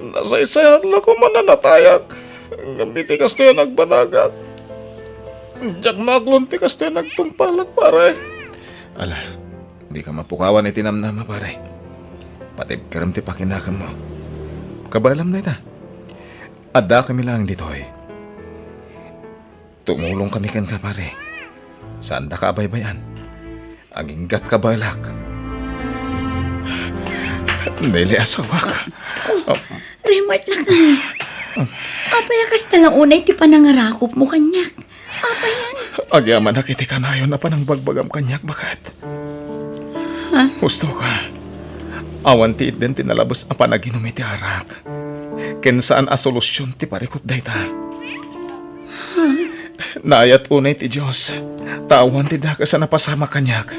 Nasaysayat lakon man a natayak. Ngem iti kastoy a nagbanagak, diak maaklon ti kastoy a nagtungpalak, pare. Ala, dika mapukawan iti namnama, pare. Patibkerem ti pakinakemmo. Kabaelam dayta. Addakami laeng ditoy. Tumulong kami kenka, pare. Saandaka a baybay-an. Aginggatka balak. Nelly, asawak. Remart, lakay. Apay a kasta la unay ti panangarakopmo kaniak? Apayen? Agyamanak iti kanayon a panangbagbagam kaniak, baket. Ha? Husto ka. Awan ti itden ti nalabes a panaginum iti arak. Ken saan a solusion ti parikut dayta. Naayat unay ti Dios, ta awan ti dakes a napasamak kaniak.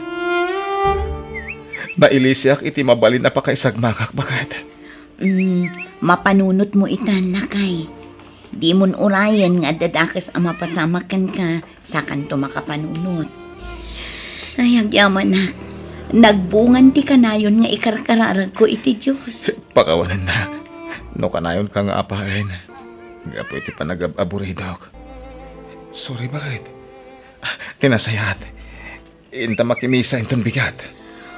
Nailisiak iti mabalin a pakaisagmakak, baket. Mm, mapanunotmo itan, lakay. Dimon urayen nga adda dakes a mapasamak kenka, sakanto makapanunot. Ay, agyamanak. Nagbungan ti kanayon nga ikarkararagko iti Dios. Pakawanennak. No kanayonka nga apaen, gapu iti panagab-aburidok. Sorry, baket. Ah, ti nasayaat. Inta makimisa inton bigat.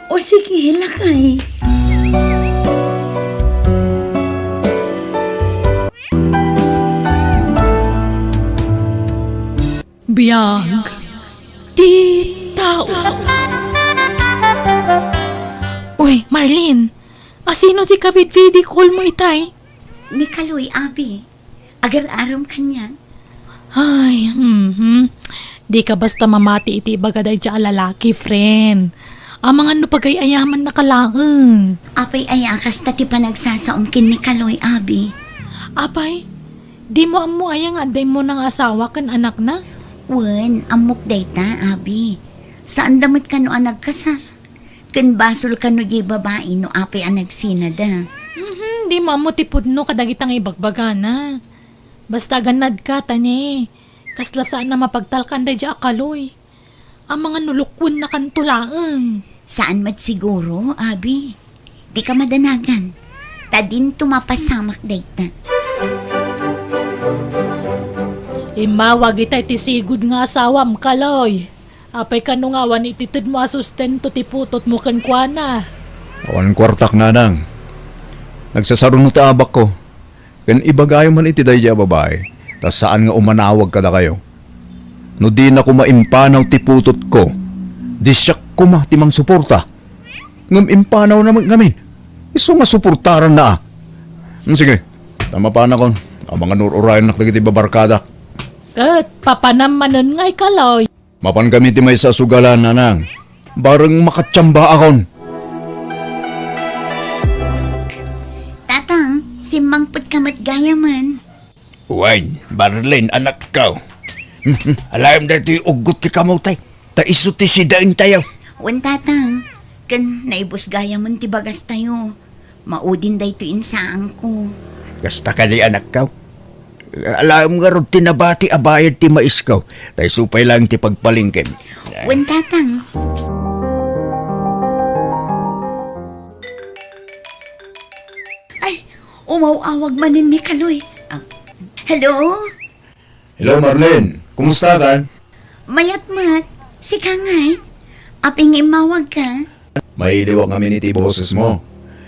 O sige, lakay. Biag ti tao. Uy, Marlene, asino ti kabidbidi call mo itay? Ni Kaloy, abi. Agar-arom kaniak. Ay, mhm. Dika basta mamati iti ibaga daydiay a lalaki, friend. Amangan no pagay-ayamannaka laeng. Apay aya a kasta ti panagsasaom ken ni Kaloy, abi? Apay, dimo ammo aya nga adda immuna nga asawa ken anakna? Wen, ammok dayta, abi. Saanda met kano a nagkasar. Ken basol kano diay babai no apay a nagsinada. Mhm, dimo ammo ti pudno kadagita nga ibagbagana. Basta agannadka, ta ne, kasla saan a mapagtalkan daydiay a Kaloy. Amangan no lukuennakanto laeng. Saan met siguro, abi. Dika madanagan. Ta dinto mapasamak dayta. Immawag itay ti sigud nga asawam, Kaloy. Apay kano nga awan iti tedmo a sustento ti putotmo kenkuana? Awan kuartak, nanang. Nagsasaruno ti abakko. Ken ibagayo man iti daydiay a babai, ta saan nga umanawag kadakayo. No dina koma impanaw ti putotko, di siak koma ti mangsuporta. Ngem impanawna met ngamin. Isu nga suportaranna a. Hmm, sige, ta mapanakon. Amangan no ur-urayennak dagiti babarkadak. Ket papanam manen ngay, Kaloy. Mapankami ti maysa a sugalan, nanang. Bareng makatiambaakon. Tatang, simmangpetka met gayamen. Wen, Marlene, anakko. Alaem daytoy uggot ti kamote. Ta isu ti sidaentayo. Wen, Tatang. Ken naibus gayamen ti bagastayo. Maudin daytoy insaanko. Kasta kadi, anakko? Alaem ngarud ti nabati a bayad ti maisko, ta isu pay laeng ti pagpalengkem. Wen, Tatang. Ay, umaw-awag manen ni Kaloy. Ah, hello? Hello, Marlene. Kumusta ka? Mayat met. Sika ngay? Apay nga immawagka? Mailiwak ngamin iti bosesmo.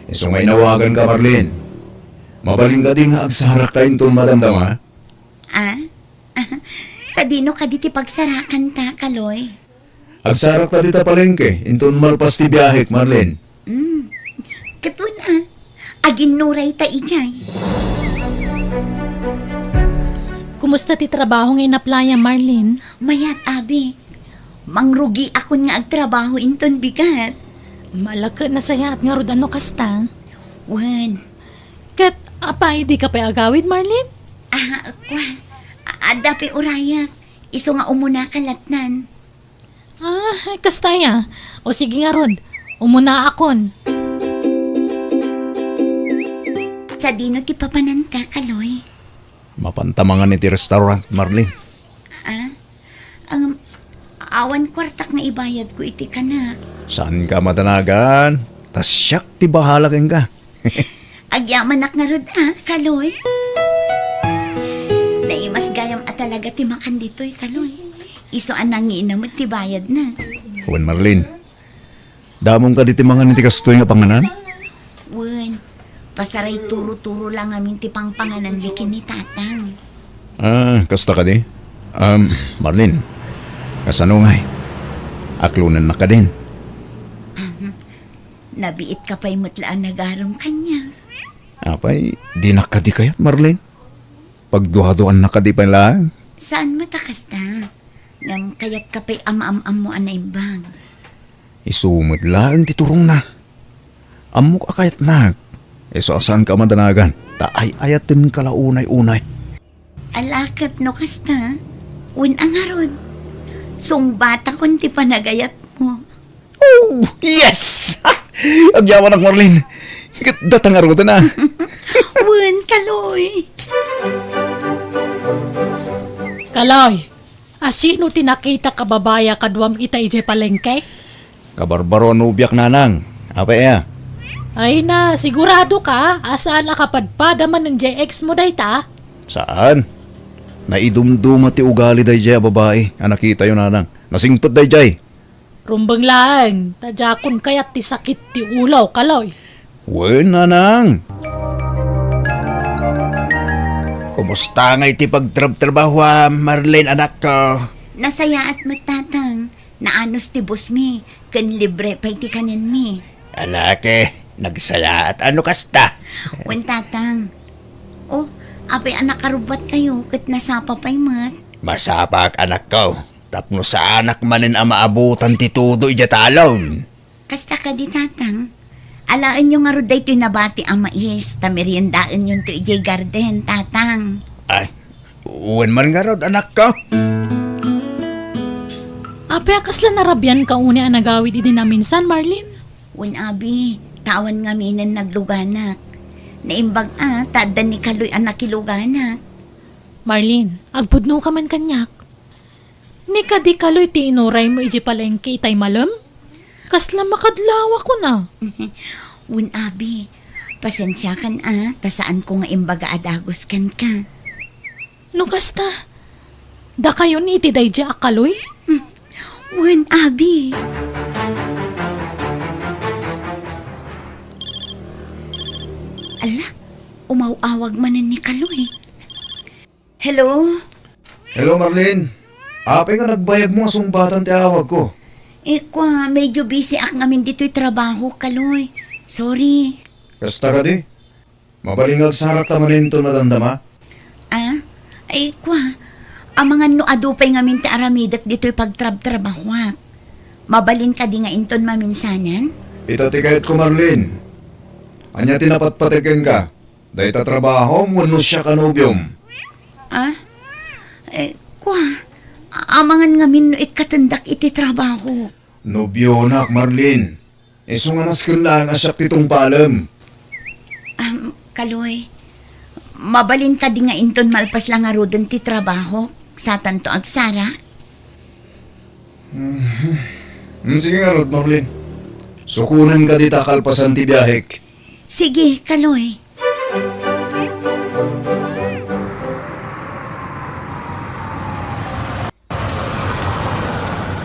Isu nga inawaganka, Marlene. Mabalin kadi nga agsarakta inton madamdama? Ah? Sadino kadi ti pagsarakanta, Kaloy? Agsarakta dita palengke inton malpas ti biahek, Marlene. Hmm. Ket wen a, aginnurayta idiay. Kumusta ti trabaho nga inaplayam, Marlene? Mayat, abi. Mangrugiakon nga agtrabaho inton bigat. Malakek, nasayaat ngarud a no kasta. Wen. Ket apay, dika pay agawid, Marlene? Ah, kua. A-, adda pay urayak. Isu nga umunaka lattan. Ah, ay, kasta aya. O sige ngarud, umunaakon. Sadino ti papananta, Kaloy? Mapanta mangan iti restaurant, Marlene. Ah? Ang awan kuartak nga ibayadko iti kanak. Saanka madanagan? Ta siak ti bahala kenka. Agyamanak ngarud a, Kaloy. Naimas gayam a talaga ti makan ditoy, Kaloy. Isu a nangina met ti bayadna. Wen, Marlene. Damom kadi ti mangan iti kastoy nga panganan? Wen, pasaray turo-turo la ngamin ti pangpanganan ken ni Tatang. Ah, kasta kadi? Um, Marlene, kasano ngay? Aklonennak kadin? Ahem. Nabiit ka pay met la a nagarem kaniak. Apay, dinak kadi kayat, Marlene? Pagduaduannak kadi pay laeng? Saan met a kasta? Ngem kayat ka pay a maam-ammo a naimbag. Isu met laeng ti turongna. Ammok a kayatnak. Isu a saanka a madanagan, ta ay-ayatenka la unay-unay. Ala ket no kasta, wen a ngarud, sungbatakon ti panagayatmo. Oh, yes! Agyamanak, Marlene. Ket data ngaruden, a. Wen, Kaloy. Kaloy, asino ti nakitak a babai a kaduam ita idiay palengke? Kabarbaro a nobiak, nanang. Apay aya? Ay na, sigurado ka a saan a kapadpada manen diay ex mo dayta? Saan. Naidumduma ti ugali daydiay a babai a nakitayo, nanang. Nasingpet daydiay. Rumbeng laeng, ta diakon kayat ti sakit ti ulo, Kaloy. Wen, nanang. Kumusta ngay ti pagtrabtrabahoam, Marlene, anakko? Nasayaat met, tatang. Naanus ti boss mi, ken libre pay ti kanenmi. Ala ket, nagsayaat a no kasta. Wen, tatang. Oh, apay a nakarubbatkayo ket nasapa pay met? Masapak, anakko. Tapno saanak manen a maabutan ti tudo idiay talon. Kasta kadi, tatang? Alaenyo ngarud daytoy nabati a mais, ta meriendaenyonto idiay garden, tatang. Ay, wen man ngarud, anakko. Apay a kasla narabianka unay a nagawid idi naminsan, Marlene? Wen abi, ta awan ngaminen nagluganak. Naimbag a, ta adda ni Kaloy a nakiluganak. Marlene, agpudnoka man kaniak. Ni kadi Kaloy ti inuraymo idiay palengke itay malem? Kasla makadlawakon a. Wen abi, pasensiakan a, ta saanko nga imbaga a dagus kenka. No kasta, dakayon iti daydiay a Kaloy? Wen abi. Ala, umaw-awag manen ni Kaloy. Hello? Hello, Marlene. Apay nga nagbayagmo nga sungbatan ti awagko? Eh, kua, medyo busy ak ngamin ditoy trabaho, Kaloy. Sorry. Kasta kadi? Mabalin nga agsarakta manen inton madamdama? Ah? Ay, kua, amangan no adu pay ngamin ti aramidek ditoy pagtrabtrabahoak. Mabalin kadi nga inton maminsanan? Ita ti kayatko, Marlene. Ania ti napatpateg kenka? Dayta trabahom wenno siak a nobiom? Ah? Eh, kua, amangan ngamin no ikkatendak iti trabaho. Nobionak, Marlene. Isu nga nasken laeng a siak ti tungpalem. Am, Kaloy, mabalin kadi nga inton malpas la ngaruden ti trabaho, satanto agsara? Mhm. Mm, sige ngarud, Marlene. Sukonen kadi ta kalpasan ti biahek. Sige, Kaloy.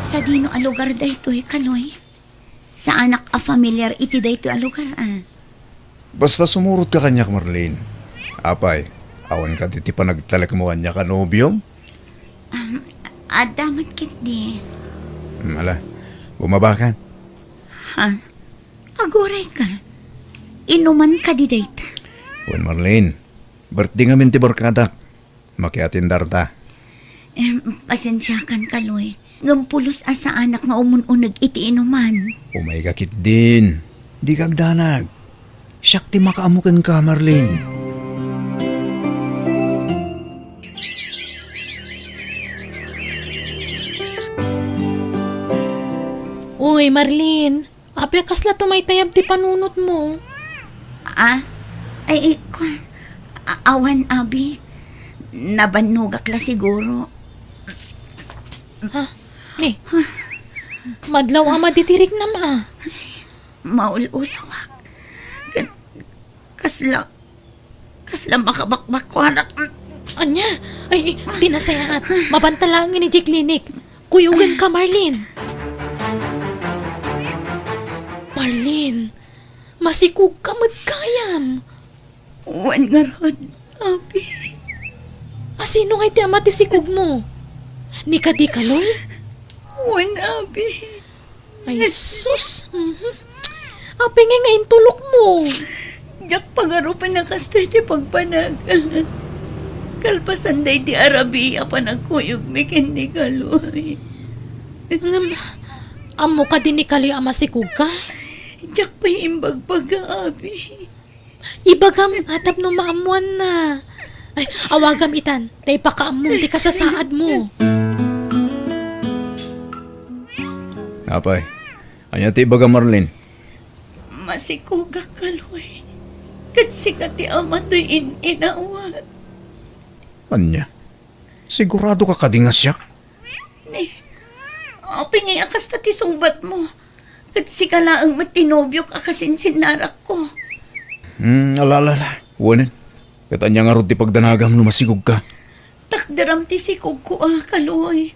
Sadino a lugar daytoy, Kaloy? Saanak a familiar iti daytoy a lugar, a. Basta sumurotka kaniak, Marlene. Apay, awan kadi ti panagtalekmo kaniak a nobiom? Um, adda met ketdi. Hmm, ala, bumabakan. Ha? Aguray ka? Inuman kadi dayta? Wen, Marlene, birthday ngamin ti barkadak. Makiatendarta. Em, pasensiakan, Kaloy. Ngem pulos a saanak nga umun-uneg iti inuman. Umayka ketdin. Dika agdanag. Siak ti makaammo kenka, Marlene. Uy, Marlene. Apay a kasla tumaytayab ti panunotmo? Ah? Ay, ay, kua. A-, awan, abi. Nabannogak la siguro. Ha? Ni? Madlaw a madi ti riknam, a. Maul-ulawak. Ken kasla Kasla makabakbakkuanak. Ania? Ay, ay, ti nasayaat. Mabanta laeng idiay klinik. Kuyogenka, Marlene. Marlene, masikogka met gayam. Wen ngarud, abi. Asino ngay ti ama ti sikogmo? Ni kadi, Kaloy? Wen, abi. Ay, sus. Mhm. Apay ngay nga intulokmo? Diak pagarupen a kastoy ti pagpanag. Kalpasan daydi a rabii a panagkuyogmi ken ni Kaloy. Ngem, ammo kadi ni Kaloy a masikogka? Diak pay imbagbaga, abi. Ibagam a tapno maammoanna. Ay, awagam itan, ta ipakaammom ti kasasaadmo. Apay, ania ti ibagam, Marlene? Masikogak, Kaloy. Ket sika ti ama toy in-inawat. Ania? Siguradoka kadi nga siak? Ni, apay ngay a kasta ti sungbatmo? Ket sika laeng met ti nobiok a kasinsinnarakko. Hmm, ala, ala, ala. Wen. Ket ania ngarud ti pagdanagam no masikogka? Takderam ti sikogko a, Kaloy.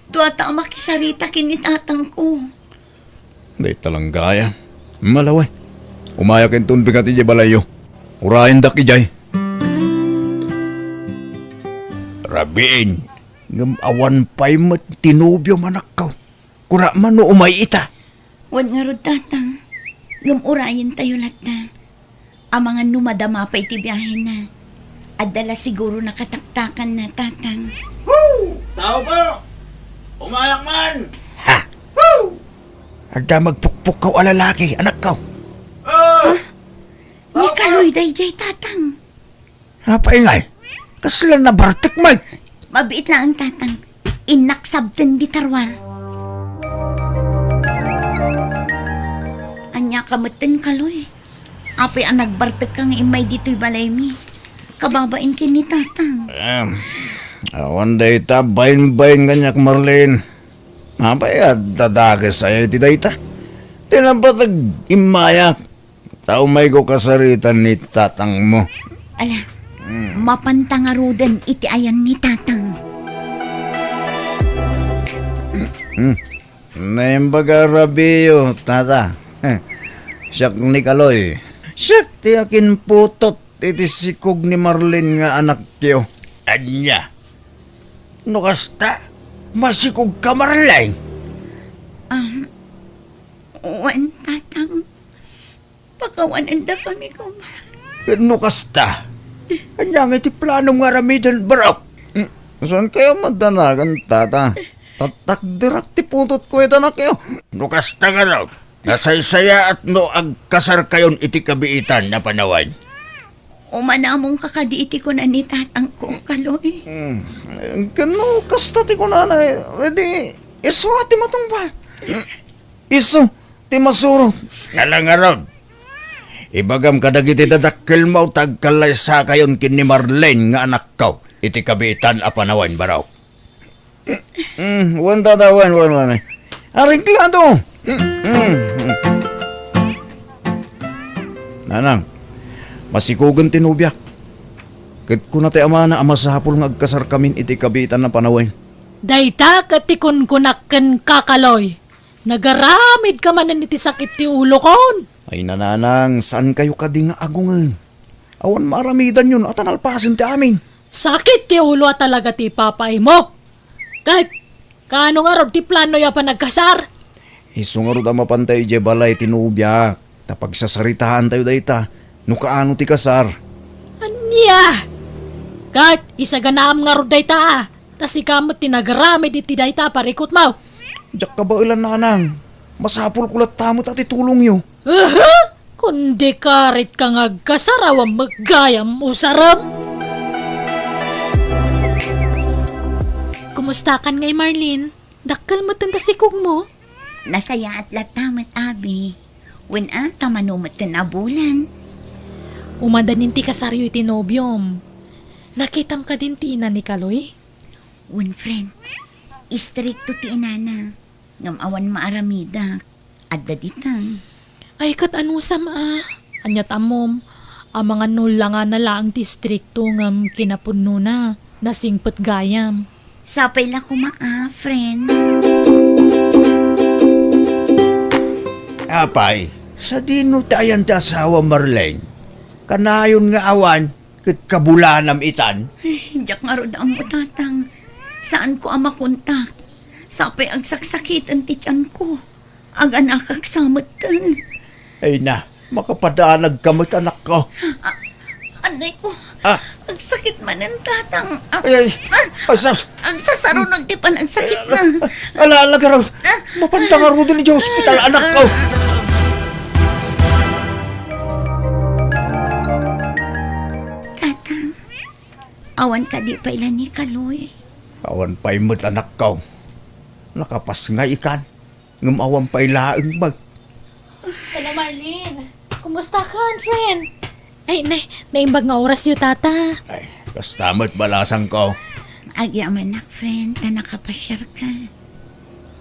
Duata a makisarita ken ni tatangko. Dayta lang gayam. Malawen. Umayak inton bigat idiay balayyo. Urayendak idiay. Rabiin, ngem awan pay met ti nobiom, anakko. Kuna man no umay ita. Wen ngarud, Tatang. Ngem urayentayo latta. Amangan no madama pay ti biahena. Adda la siguro nakataktakanna, Tatang. Woo! Tao po! Umayak man! Ha! Woo! Adda magpukpukkaw a lalaki, anakko. Ah! Ni Kaloy daydiay, Tatang. Apay ngay? Kasla nabartek met? Mabiit laeng, Tatang. Innak sabten di tarwar. Ania ka metten, Kaloy? Apay a nagbartekka nga immay ditoy balaymi? Kababain ken ni Tatang. Em, awan dayta bainbain kaniak, Marlene. Apay a dadakes aya iti dayta? Ti napateg immayak. Ta umayko kasaritan ni tatangmo. Ala, hmm, mapanta ngaruden iti ayan ni Tatang. Hmm. Naimbag a rabiyo, Tata. Siak ni Kaloy. Siak ti akinputot iti sikog ni Marlene nga anakyo. Ania? No kasta, masikogka, Marlene? Ah, wen, Tatang. Pakawanendakami koma. Ket no kasta, ania ngay ti planom nga aramiden, barok? Hmm, saan kayo madanagan, Tata? Tatakderak ti putotko iti anakyo. No kasta, garud, nasaysayaat no agkasarkayon iti kabiitan a panawen. Umanamongka kadi iti kuna ni tatangko, Kaloy. Hmm, ken no kasta ti kunana, edi isu a ti matungpal. Isu ti masurot. Ala ngarud, ibagam kadagiti dadakkelmo ta agkallaysakayon ken ni Marlene nga anakko iti kabiitan a panawen, barok. Mm, wen, Tata, wen, wen, wen. Areglado. Mm, mm, mm. Nanang, masikogen ti nobiak. Ket kuna ti amana a masapul nga agkasarkamin iti kabiitan a panawen. Dayta ket ti kunkunak kenka, Kaloy. Nagaramidka manen iti sakit ti ulokon. Ay, nanang, saan kayo kadi nga agungen? Awan maaramidanyon a ta nalpasen ti amin. Sakit ti ulo a talaga ti ipapaaymo. Ket, kaano ngarud ti plano a panagkasar? Isu ngarud a mapanta idiay balay ti nobiak, ta pagsasaritaantayo dayta, no kaano ti kasar. Ania? Ket, isaganaam ngarud dayta, a. Ta sika met ti nagaramid iti dayta a parikutmo. Diak kabaelan, nanang. Masapulko latta met a ti tulongyo. Aha! Kundi karit ka nga agkasar awan met gayam usarem. Kumustakan ngay, Marlene? Dakkel metten ta sikogmo? Nasayaat latta met, abi. Wen a, ta mano metten a bulan. Umadanin ti kasaryo iti nobiom. Nakitam kadin ti ina ni Kaloy? Wen, friend. Istrikto ti inana. Ngem awan maaramidak. Adda ditan. Ay, ket anusam a? Aniat ammom, amangan no langana laeng ti istrikto ngem kinapudnona, nasingpet gayam. Sapay la koma a, friend. Apay, sadino ti ayan ti asawa, Marlene? Kanayon nga awan, ket kabulanam itan? Ay, diak ngarud ammo, Tatang. Saanko a makontak. Sapay agsaksakiten ti tianko. Aganakak sa metten. Ay na, makapadanagka met, anakko. Ah, anay ko. Ah. Agsakit manen, tatang. Ah, Ay, ay. Ah, Ay, sus. Agsasarunag ti panagsakit na. Ala, ala, garud. Ah. Mapanta ngaruden idiay ospital, anakko. Tatang, awan kadi pay la ni Kaloy? Awan pay met, anakko. Nakapasngay ikan. Ngem awan pay laeng met. Hello, Marlene. Kumusta ka, friend? Ay, nay, naimbag nga orasyo, tata. Ay, kasta met balasangko. Agyamanak, friend, ta nakapasiarka.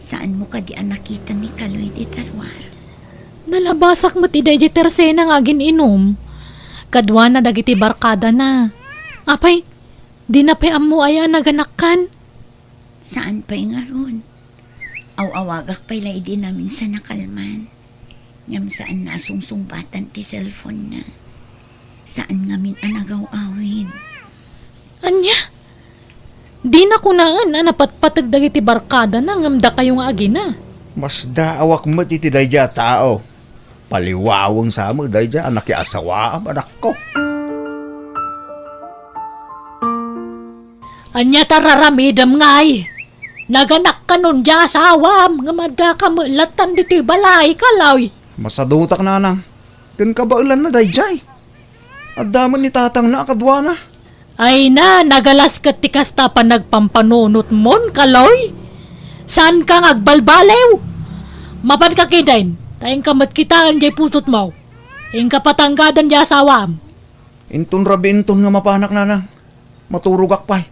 Saanmo kadi a nakita ni Kaloy dita ruar? Nalabasak met idiay tersena nga agin-inum. Kaduana dagiti barkadana. Apay, dina pay ammo aya a naganakkan? Saan pay ngarud. Aw-awagak pay la idi naminsan a kalman. Ngem saan a sungsungbatan ti cellphone-na. Saan ngamin a nagaw-awid. Ania? Dina kunaen a napatpateg dagiti barkadana ngem dakayo nga agina. Masdaawak met iti daydiay a tao. Paliwaweng sa met daydiay a nakiasawaam, anakko. Ania ta raramidem ngay? Naganakkanon diay asawam, ngem addaka met lattan ditoy balay, Kaloy. Masadutak, nanang. Ken kabaelanna daydiay. Adda met ni tatangna a kaduana. Ay na, nagalas ket ti kasta a panagpampanunotmon, Kaloy. Saanka nga agbalbaliw. Mapanka ketdin, ta inka met kitaen diay putotmo. Inka patanggadan diay asawam. Inton rabii inton nga mapanak, nanang. Maturogak pay.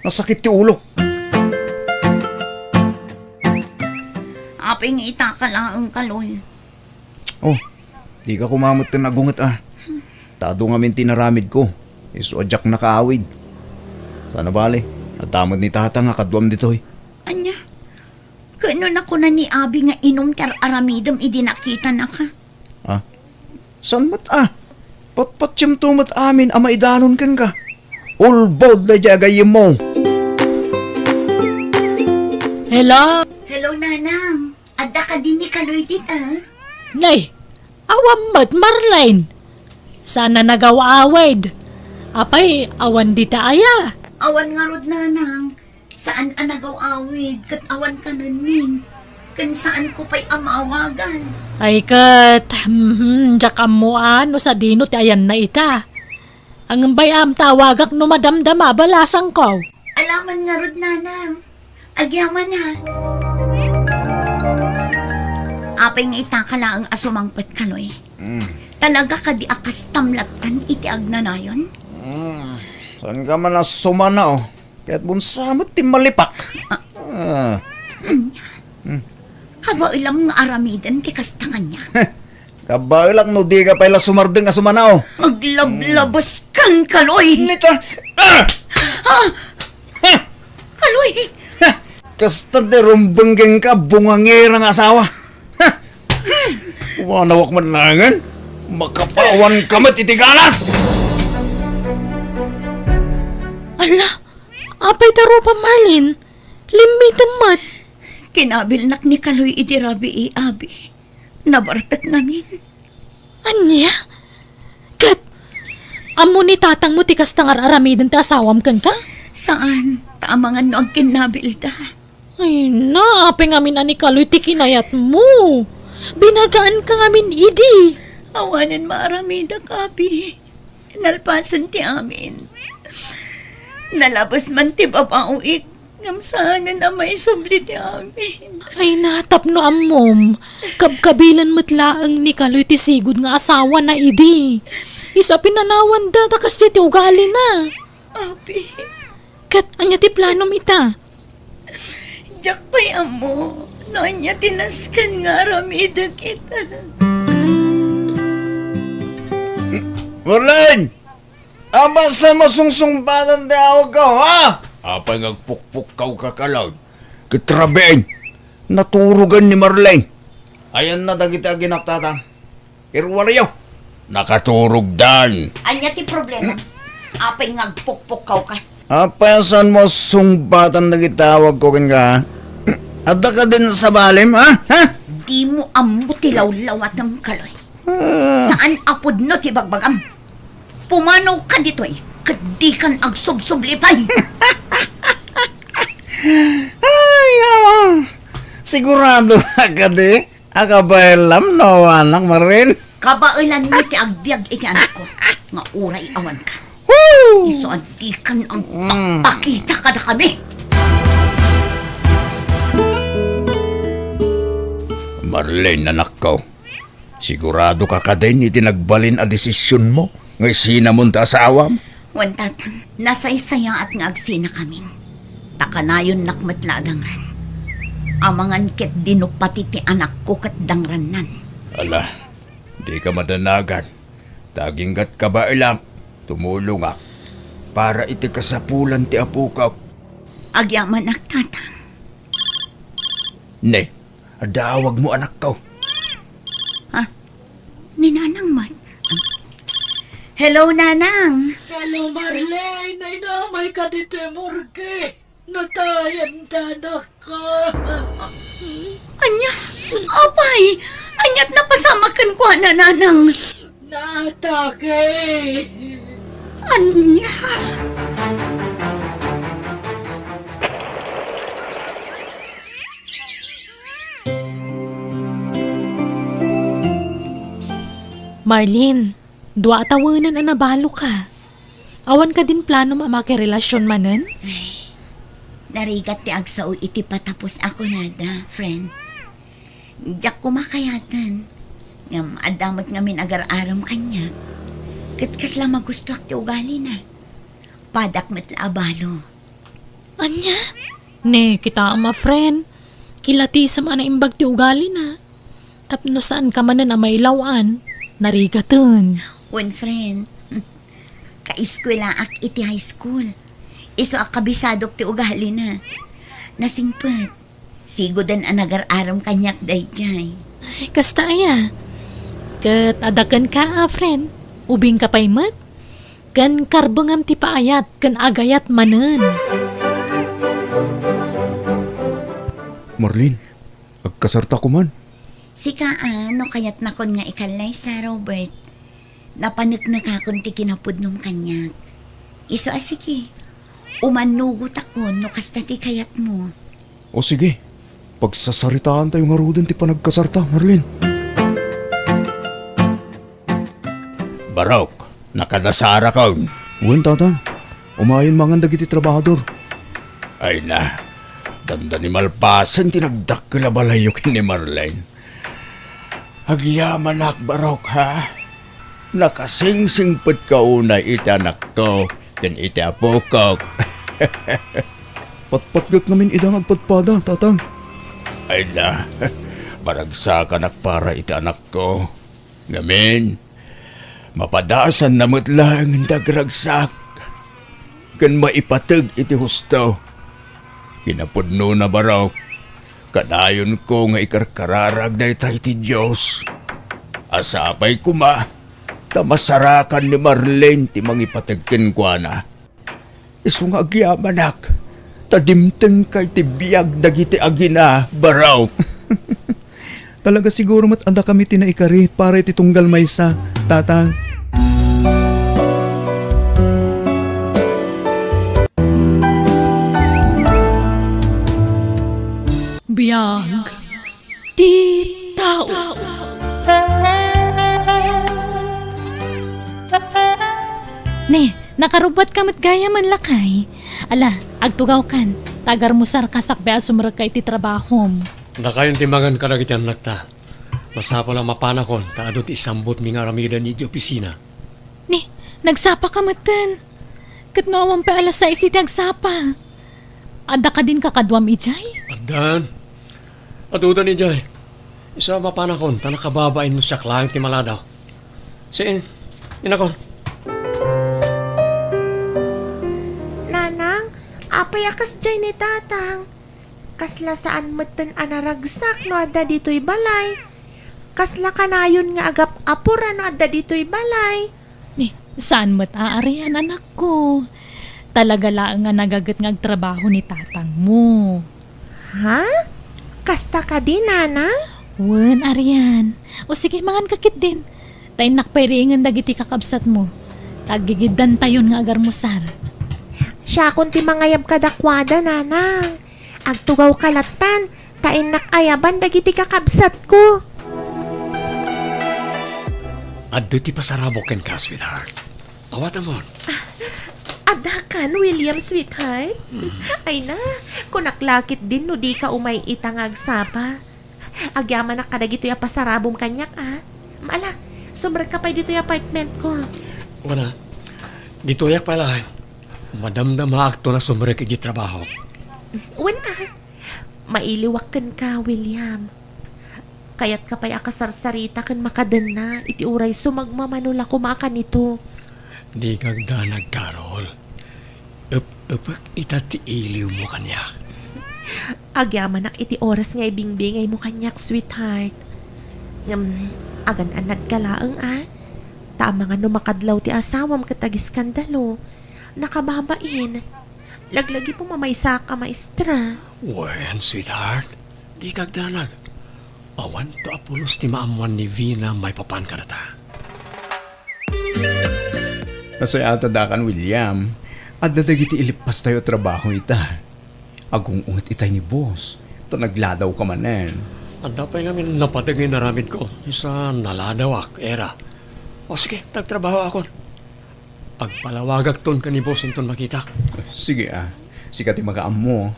Nasakit ti ulok. Apay nga itaka laeng, Kaloy? Oh, dika koma metten agunget a. Ta adu ngamin ti inaramidko. Isu a diak nakaawid. Sana bale, adda met ni tatang a kaduam ditoy. Ania? Ket no nakuna ni Abi nga inum ti ar-aramidem idi nakitanaka? Ah? Saan met a? Patpatiemto met amin a maidanon kenka. Ulbod daydiay a gayyemmo. Hello? Hello, Nanang. Adda kadi ni Kaloy dita? Nay, awan met, Marlene. Saan a nagaw-awid. Apay, awan dita aya? Awan ngarud, Nanang. Saan a nagaw-awid ket awan kanenmin, ken saanko pay a maawagan. Ay ket, mhm, diak ammo a no sadino ti ayanna ita. Ngem bay-am ta awagak no madamdama a balasangko. Alaman ngarud, Nanang. Agyaman a. Apay nga itaka laeng a sumangpet, Kaloy? Mm. Talaga kadi a kastam lattan iti agnanayon? Mm. Saanka man a sumana, oh. Ket bunsa met ti malipak. Ah. Ah. Ania? Hmm. Kabaelam nga aramiden ti kasta kaniak. Kabaelak no dika pay la sumardeng a sumana, oh. Aglablabas kan, Kaloy. Nito. Ah! Ah! Kaloy! Kasta ti rumbeng kenka, bungangera nga asawa. Umanawak man nangan. Makapawan ka met iti ganas! Ala, apay ta rupa, Marlene? Limmitem met. Kinabilnak ni Kaloy idi rabii, Abi. Nabartek ngamin. Ania? Ket, ammo ni tatangmo ti kasta nga ar-aramiden ti asawam kenka? Saan, ta amangan no agkinnabilda. Ay na, apay ngamin a ni Kaloy ti kinayatmo. Binagaanka ngamin idi. Awanen maaramidak, Abi. Nalpasen ti amin. Nalabes man ti babaoik, ngem saanen a maisubli ti amin. Ay na, tapno ammom, kabkabilan met laeng ni Kaloy ti sigud nga asawana idi. Isu a pinanawanda ta kasdiay ti ugalina. Abi. Ket ania ti planom ita? Diak pay ammo no ania ti nasken nga aramidek ita. Marlene! Apay sa masungsungbatan ti awagko, ha? Apay nga agpukpukkaw ka, Kaloy? Ket rabiin, naturogan ni Marlene. Ayanna dagiti aginak, tatang. Iruwarayo. Nakaturogdan. Ania ti problema? Apay nga agpukpukkaw ka? Apay a saanmo sungbatan dagiti awagko kenka, ha? Adda kadin sabalem, ha? Ha? Dimo ammo ti lawlawatem, Kaloy. Ah. Saan a pudno ti bagbagam. Pumanaw ka ditoy, ket dikan agsubsublipay. Ay, awa. Sigurado ka kadi? Akabaelam no awanak, Marlene? Kabaelanmi ti agbiag iti anakko, nga uray awanka. Woo! Isu a dikan agpakpakita kadakami. Marlene, anakko, sigurado ka kadin iti nagbalin a desisionmo nga isinamon ti asawam? Wen, Tatang, nasaysayaat nga agsinakamin. Ta kanayonnak met la a dangran. Amangan ketdi no pati ti anakko ket dangrannan. Ala, dika madanagan. Ta aginggat kabaelak, tumulongak para iti kasapulan ti apokak. Agyamanak, Tatang. Ne, adda awagmo, anakko. Ha? Ni Nanang met. Hello, Nanang. Hello, Marlene. Nainamay ka ditoy morgue. Natayen ti anakko. Ania? Apay? Ania't napasamak kenkuana, Nanang? Naatake. Ania? Marlene, dua a tawenen a nabaloka. Awan kadin planom a makirelasion manen? Ay, narigat ti agsao iti patapos a kunada, friend. Diak koma kayaten. Ngem adda met ngamin agar-arem kaniak. Ket kasla magustoak ti ugalina. Padak met la a balo. Ania? Ne, kitaem a friend. Kilatisem a naimbag ti ugalina. Tapno saanka manen a mailaw-an, narigaten. Wen, friend. Kaeskuelaak iti high school. Isu a kabisadok ti ugalina. Nasingpet. Sigoden a nagar-arem kaniak daydiay. Ay, kasta aya. Ket adda kenka a friend. Ubingka pay met. Ken karbengam ti paayat ken agayat manen. Marlene, agkasarta koman. Sika a, no kayatnakon nga ikallaysa, Robert, napaneknekakon ti kinapudnom kaniak. Isu a sige, umannugotakon no kasta ti kayatmo. O sige, pagsasaritaantayo ngaruden ti panagkasarta, Marlene. Barok, nakadasarakon. Wen, Tatang. Umayen mangan dagiti trabahador. Ay na, dandani malpasen ti nagdakkel a balayyo ken ni Marlene. Agyamanak, Barok, ha? Nakasingsingpetka unay iti anakko ken iti apokok. Patpatgek ngamin ida nga agpadpada, Tatang. Ay na, maragsakanak para iti anakko. Ngamin, mapadasanna met laeng ti agragsak ken maipateg iti husto. Kinapudnona, Barok, kanayonko nga ikarkararag dayta iti Dios. A sapay koma ta masarakan ni Marlene ti mangipateg kenkuana. Isu nga agyamanak, ta dimtengka iti biag dagiti agina, Barok. Talaga siguro met a dakami ti naikari para iti tunggal maysa, Tatang. Biag ti tao. Ne, nakarubbuatka met gayam, lakay. Ala, agtugawkan, ta agarmusarka sakbay a sumrekka iti trabahom. Dakayon ti mangan kadagiti annakta. Masapul a mapanakon, ta adu ti isambutmi nga aramiden iti opisina. Ni, nagsapaka metten. Ket no awan pay alas sais iti agsapa, adda kadin kakaduam idiay? Addan. Adudan idiay. Isu a mapanakon, ta nakababain no siak laeng ti maladaw. Saan, inakon. Nanang, apay a kasdiay ni Tatang? Kasla saan metten a naragsak no adda ditoy balay. Kasla kanayon nga agap-apura no adda ditoy balay. Ni, saan met a arian, anakko. Talaga laeng a nagaget nga agtrabaho ni tatangmo. Ha? Kasta kadi, Nanang? Wen, Arian. O sige, mangan ka ketdin. Ta innak pay riingen dagiti kakabsatmo. Ta aggigiddantayon nga agarmusar. Siakon ti mangayab kadakuada, Nanang. Agtugawka lattan, ta innak ayaban dagiti kakabsatko. Adda ti pasarabok kenka, sweetheart. Awatamon. Adda kan, William, sweetheart? Mm. Ay na, kunak la ketdin no dika umay ita nga agsapa. Agyamanak kadagitoy a pasarabom kaniak, a. Ala, sumrekka pay ditoy apartmentko. Wen a, ditoyak pay laeng. Madamdamaakton a sumrek iti trabahok. Wen a, mailiwak kenka, William. Kayatka pay a kasarsarita ken makadenna iti uray sumagmamano la koma a kanito. Dika agdanag, Carol. Ep-epek ita ti iliwmo kaniak. Agyamanak iti oras nga ibingbingaymo kaniak, sweetheart. Ngem, agan-anadka laeng, a. Ta amangan no makadlaw ti asawam ket agiskandalo. Nakababain. Laglagipem a maysaak a maestra. Wen, sweetheart. Dika agdanag. Awanto a pulos ti maammoan ni Vina maipapan kadata. Nasayaat a dakayo, William. Adda dagiti ileppestayo a trabaho ita. Agung-unget itay ni boss, ta nagladawka manen. Adda pay ngamin napateg nga inaramidko, isu a naladawak, Era. O sige, ta agtrabahoakon. Agpalawagakton ken ni boss inton makitak. Sige a, sika ti makaammo.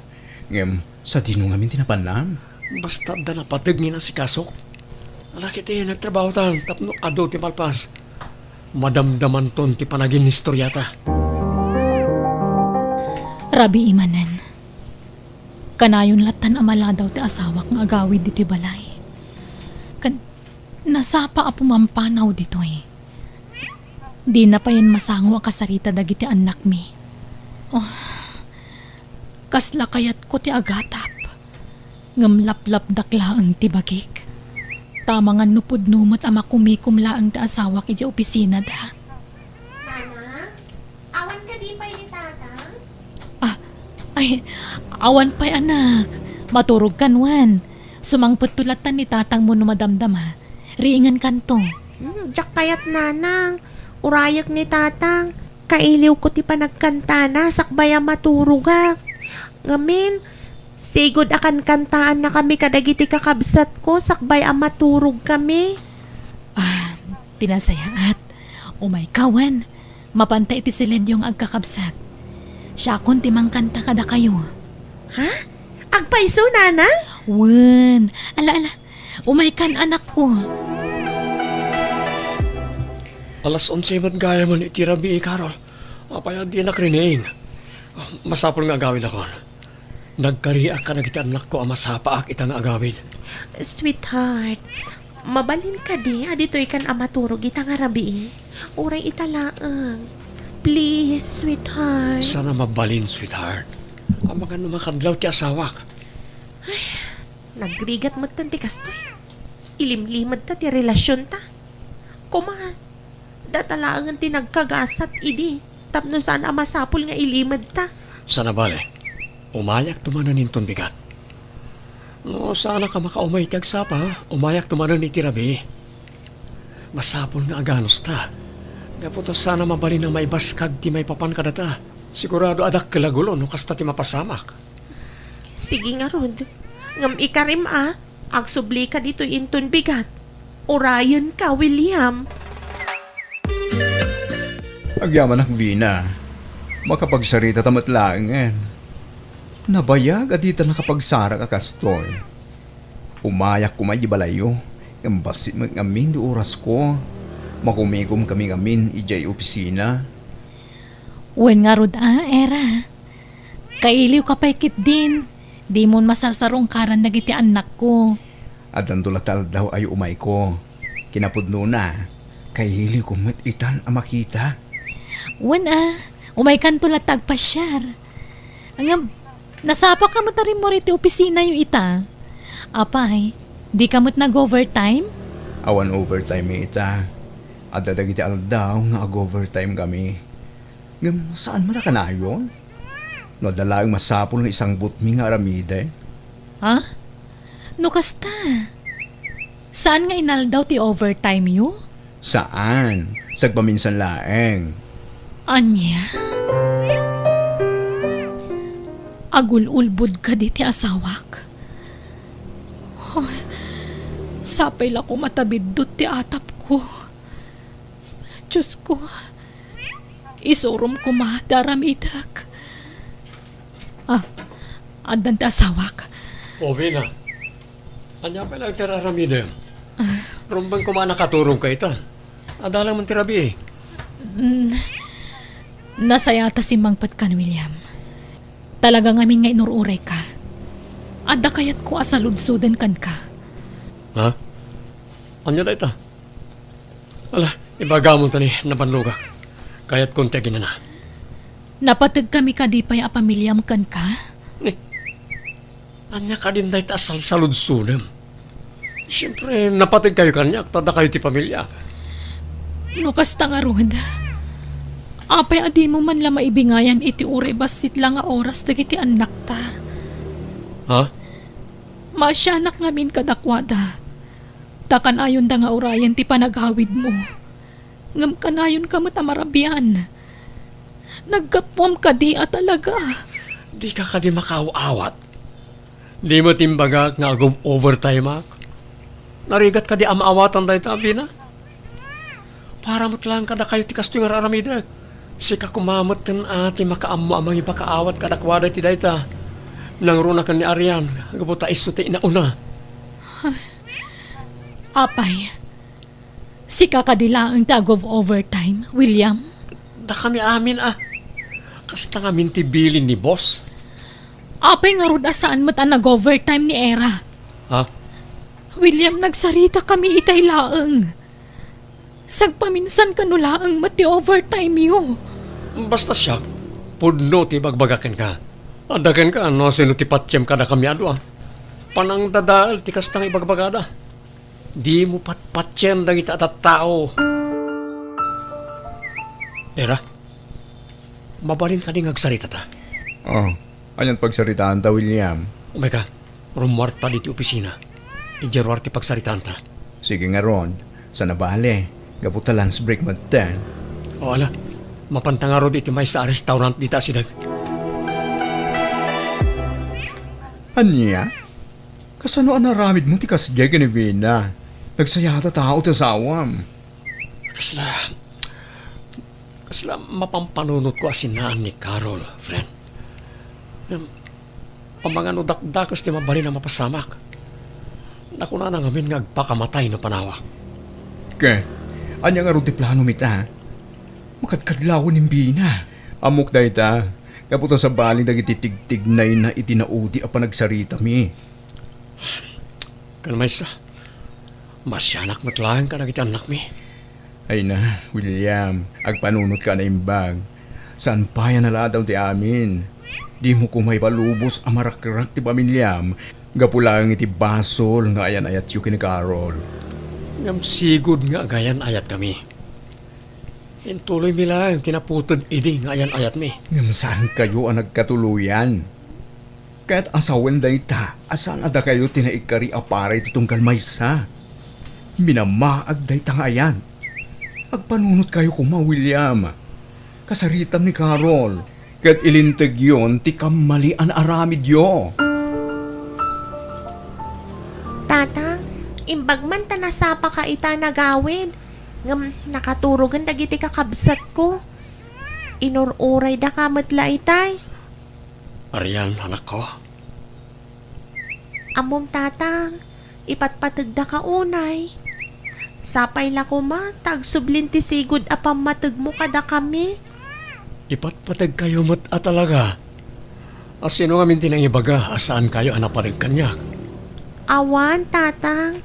Ngem, sadino ngamin ti napannam? Basta adda napateg nga inasikasok. Ala ket, nagtrabahotan tapno adu ti malpas, madamdamanton ti panaginistoriata. Rabii manen. Kanayon lattan a maladaw ti asawak nga agawid ditoy balay. Ken nasapa a pumampanaw ditoy. Dina payen masango a kasarita dagiti annakmi. Oh, kasla kayatko ti agatap. Ngem laplapdak laeng ti bagik. Ta amangan no pudno met a makumikom laeng ti asawak idiay opisinada. Nanang, awan kadi pay ni Tatang? Ah, ay, awan pay, anak. Maturogkan wen. Sumangpetto lattan ni Tatangmo no madamdama. Riingenkanto. Hmm, diak kayat, Nanang. Urayek ni Tatang. Kailiwko ti panagkantana sakbay a maturogak. Ngamin, sigud a kankantaannakami kadagiti kakabsatko sakbay a maturogkami. Ah, ti nasayaat. Umayka wen. Mapanta iti silenyo nga agkakabsat. Siakon ti mangkanta kadakayo. Ha? Agpayso, Nanang? Wen. Ala, ala. Umaykan, anakko. Alas onse met gayamen iti rabii, Carol. Apay a dinak riing? Masapul nga agawidakon. Nagkariak kadagiti annakko a masapaak ita nga agawid. Sweetheart, mabalin kadi a ditoykan a maturog ita nga rabii? Uray ita laeng. Please, sweetheart. Saan a mabalin, sweetheart. Amangan no makadlaw ti asawak. Ay, nagrigat metten ti kastoy. Ilimlimedta ti relasionta. Koma, data laengen ti nagkagasat idi tapno saan a masapul nga ilimedta. Saan a bale, umayakto manen inton bigat. No saanak a makaumay iti agsapa, umayakto manen iti rabii. Masapul nga aganusta. Gapu ta saan a mabalin a maibaskag ti maipapan kadata. Sigurado a dakkel a gulo no kasta ti mapasamak. Sige ngarud. Ngem ikarim a, agsublika ditoy inton bigat. Urayenka, William. Agyamanak, Vina. Makapagsarita ta met laengen. Nabayag a dita nakapagsarak a kastoy. Umayak koma idiay balayyo, ngem bassit met ngamin ti orasko. Makumigomkami ngamin idiay opisina. Wen ngarud a, Era. Kailiwka pay ketdin, dimon masarsarungkaran dagiti annakko. Addanto la ti aldaw a umayko. Kinapudnona, kailiwko met itan a makita. Wen a, umaykanto latta agpasiar. Ngem, nasapaka met a rimmuar iti opisinayo ita. Apay, dika met nag-overtime? Awan overtime ita. Adda dagiti aldaw nga ag-overtime kami. Ngem saan met a kanayon? No adda laeng masapul nga isangbutmi nga aramiden. Ha? No kasta, saan nga inaldaw ti overtime yo? Saan. Sagpaminsan laeng. Ania? Agul-ulbod kadi ti asawak? Hoy, sapay la koma ta biddut ti atapko. Diosko, isurom koma ti aramidek. Ah, addan ti asawak. O, Vina, ania pay laeng ti aramidem? Ah. Rumbeng koma a nakaturogka ita. Adda laeng man ti rabii. Mm, nasaya ta simmangpet kan William. Talaga ngamin nga inur-urayka. Adda kayatko a saludsoden kenka. Ha? Ania dayta? Ala, ibagamon ta ni nabannogak. Kayatkon ti aginana. Napategkami kadi pay a pamiliam kenka? Ni, ania kadin dayta a salsaludsodem? Siempre, napategkayo kaniak, ta dakayo ti pamiliak. No kasta ngarud, apay a dimo man la maibingayan iti uray bassit la nga oras dagiti annakta? Ha? Maasianak ngamin kadakuada. Ta kanayonda nga urayen ti panagawidmo. Ngem kanayonka met a marabian. Naggapuam kadi a talaga. Dika kadi makaaw-awat? Di met imbagak nga ag-overtimeak? Narigat kadi a maawatan dayta, Vina? Para met laeng kadakayo ti kastoy nga ar-aramidek. Sika koma metten a ti makaammo a mangipakaawat kadakuada iti dayta. Nangruna ken ni Arian, gapu ta isu ti inauna. Apay, sika kadi laeng ti ag-overtime, William? Dakami amin a. Kasta ngamin ti bilin ni boss. Apay ngarud a saan met a nag-overtime ni Era? Ha? William, nagsaritakami itay laeng. Sagpaminsan kano laeng met ti overtime yo. Basta siak, pudno ti ibagbagak kenka. Adda kenka no sino ti patiem kadakami a dua. Panangdadael ti kasta nga ibagbagada. Dimo patpatien dagiti a tattao. Era, mabalin kadi nga agsaritata? Oh, anian pagsaritaanta, William? Umay ka, rummuarta ditoy opisina. Idiay ruar ti pagsaritaanta. Sige ngarud, saan a bale, gapu ta lunch break metten. O, ala, mapanta ngarud iti maysa a restaurant dita a siudad. Ania? Kasano a naramidmo ti kasdiay ken ni Vina? Nagsayata tao ti asawam. Kasla, kasla mapampanunotko a sinaan ni Carol, friend. Ngem, amangan no dakdakes ti mabalin a mapasamak. Nakunana ngamin nga agpakamatay no panawak. Ket, ania ngarud ti planom ita? Makadkadlawen ni Vina. Ammok dayta, gapu ta sabali dagiti tigtignayna iti naudi a panagsaritami. Ken maysa, maasianak met laeng kadagiti annakmi. Ay na, William, agpanunotka a naimbag. Saan pay a naladaw ti amin. Dimo koma ipalubos a marakrak ti pamiliam gapu laeng iti basol nga ayan-ayatyo ken ni Carol. Ngem sigud nga agayan-ayatkami. Intuloymi laeng ti naputed idi nga ayan-ayatmi. Ngem saankayo a nagkatuloyan. Ket a sawen dayta a saan a dakayo ti naikkari a para iti tunggal maysa. Minamaag dayta nga ayan. Agpanunotkayo koma, William. Kasaritam ni Carol, ket ilintegyon ti kammalian a aramidyo. Tatang, imbag man ta nasapaka ita nagawid, ngem nakaturogen dagiti kakabsatko. Inur-uraydaka met la itay. Arian, anakko. Ammom, Tatang, ipatpategdaka unay. Sapay la koma ta agsublin ti sigud a pammategmo kadakami. Ipatpategkayo met a talaga. A sino ngamin ti nangibaga a saankayo a napateg kaniak? Awan, Tatang.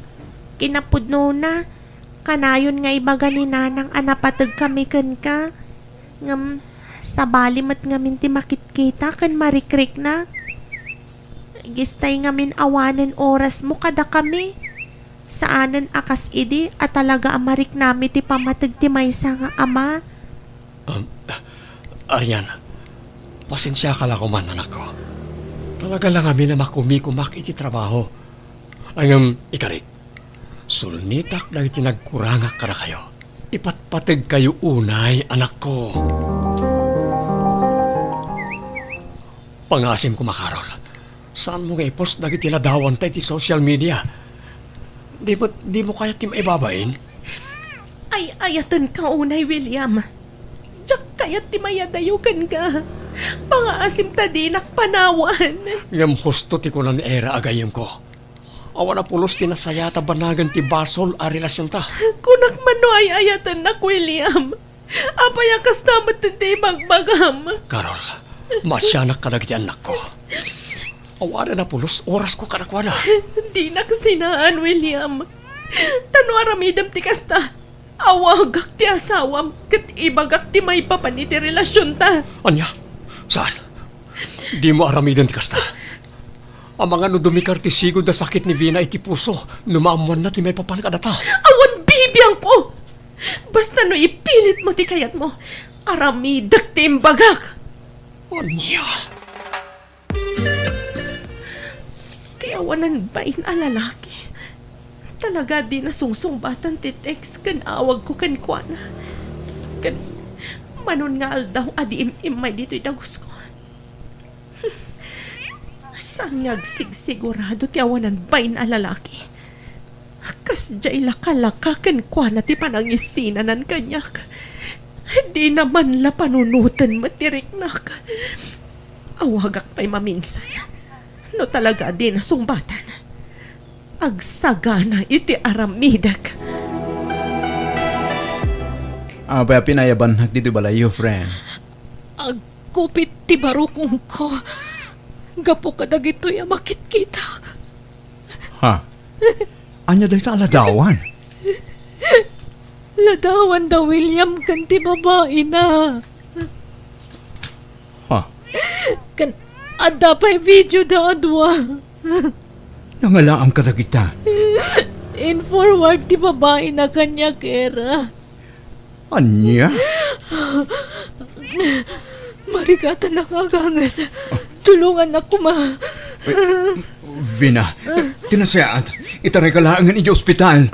Kinapudnona, kanayon nga ibaga ni Nanang a napategkami kenka. Ngem sabali met ngamin ti makitkita ken marikriknak. Distay ngamin awanen orasmo kadakami. Saanen a kas idi a talaga a mariknami ti pammateg ti maysa nga ama. Um, Arian, pasensiaka la koman, anakko. Talaga la ngamin a makumikumak iti trabaho. Ngem, ikarik, sulnitak dagiti nagkurangak kadakayo. Ipatpategkayo unay, anakko. Pangaasim koma, Carol. Saanmo nga i-post dagiti ladawanta iti social media? Di mo, di mo kayat ti maibabain? Ay-ayatenka unay, William. Diak kayat ti mayadayo kenka. Pangaasim ta dinak panawan. Ngem husto ti kuna ni Era a gayyemko. Awan a pulos ti nasayat a banagen ti basol a relasionta. Kunak man no ay-ayatennak, William. Apay a kasta met ti ibagbagam? Carol, maasianak kadagiti annakko. Awanen a pulos orasko kadakuada. Dinak sinaan, William. Ta no aramidem ti kasta, awagak ti asawam ket ibagak ti maipapan iti relasionta. Ania? Saan? Dimo aramiden ti kasta. Amangan no dumikar ti sigud a sakit ni Vina iti puso no maammoanna ti maipapan kadata. Awan bibiangko! Basta no ipilitmo ti kayatmo, aramidek ti imbagak. Ania? Ti awanan bain a lalaki. Talaga a dina sungsungbatan ti text ken awagko kenkuana. Ken manon nga aldaw a di im-immay ditoy dagusko. Saan nga agsigsigurado ti awanan bain a lalaki? Kasdiay lakalaka kenkuana ti panangisinanan kaniak. Dina man la panunoten met ti riknak. Awagak pay maminsan. No talaga a dina sungbatan, agsagana iti aramidek. Apay a pinayabannak ditoy balayyo, friend? Agkupit ti barukongko gapu kadagitoy a makitkitak. Ha? Ania dayta a ladawan? Ladawan da William ken ti babaina. Ha? Ken adda pay video da a dua. Nangalaam kadagita. In-forward ti babaina kaniak, Era. Ania? Marigatanak a aganges. Tulongannak koma. Eh, Vina, ti nasayaat, itarayka laengen idiay ospital.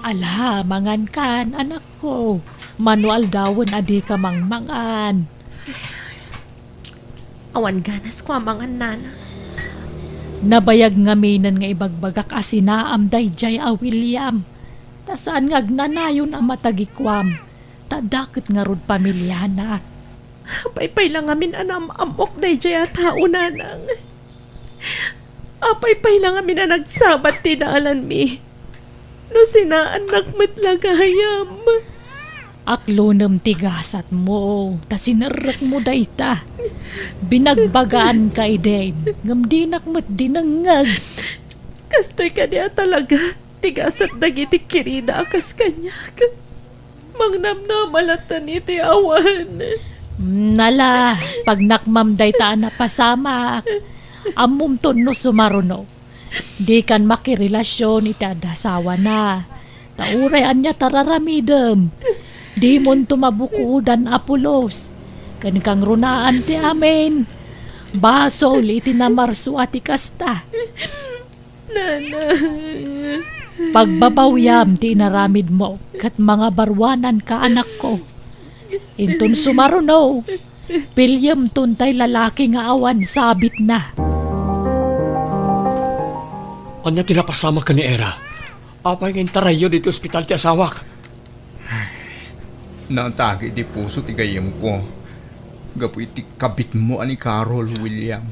Ala, mangankan, anakko. Mano aldawen a dika mangmangan. Awan ganasko a mangan, nana. Nabayag ngaminen nga ibagbagak a sinaam daydiay a William. Ta saan nga agnanayon a matagikuam, ta adda ket ngarud pamiliana. Apay pay la ngamin a naam-ammok daydiay a tao, nanang? Apay pay la ngamin a nagsabat ti dalanmi? No sinaannak met la gayam. Aklonem ti gasatmo, ta sinerrekmo dayta. Binagbagaanka idin, ngem dinak met dinengngeg. Kastoy kadi a talaga ti gasat dagiti kirida a kas kaniak. Mangnamnama latta iti awan. Nala, pagnakmam dayta a napasamak. Ammomton no sumaruno. Dikan makirelasyon iti adda asawana. Ta uray ania ti ar-aramidem, dimonto mabukodan a pulos. Ken kangrunaan ti amin, basol iti namarsua ti kasta. Nana. Pagbabawiam ti inaramidmo ket mangabaruananka, anakko. Inton sumaruno, piliyemton tay lalaki nga awan sabitna. Ania ti napasamak ken ni Era? Apay nga intarayyo ditoy ospital ti asawak? Naatake iti puso ti gayyemko gapu iti kabitmo a ni Carol, William.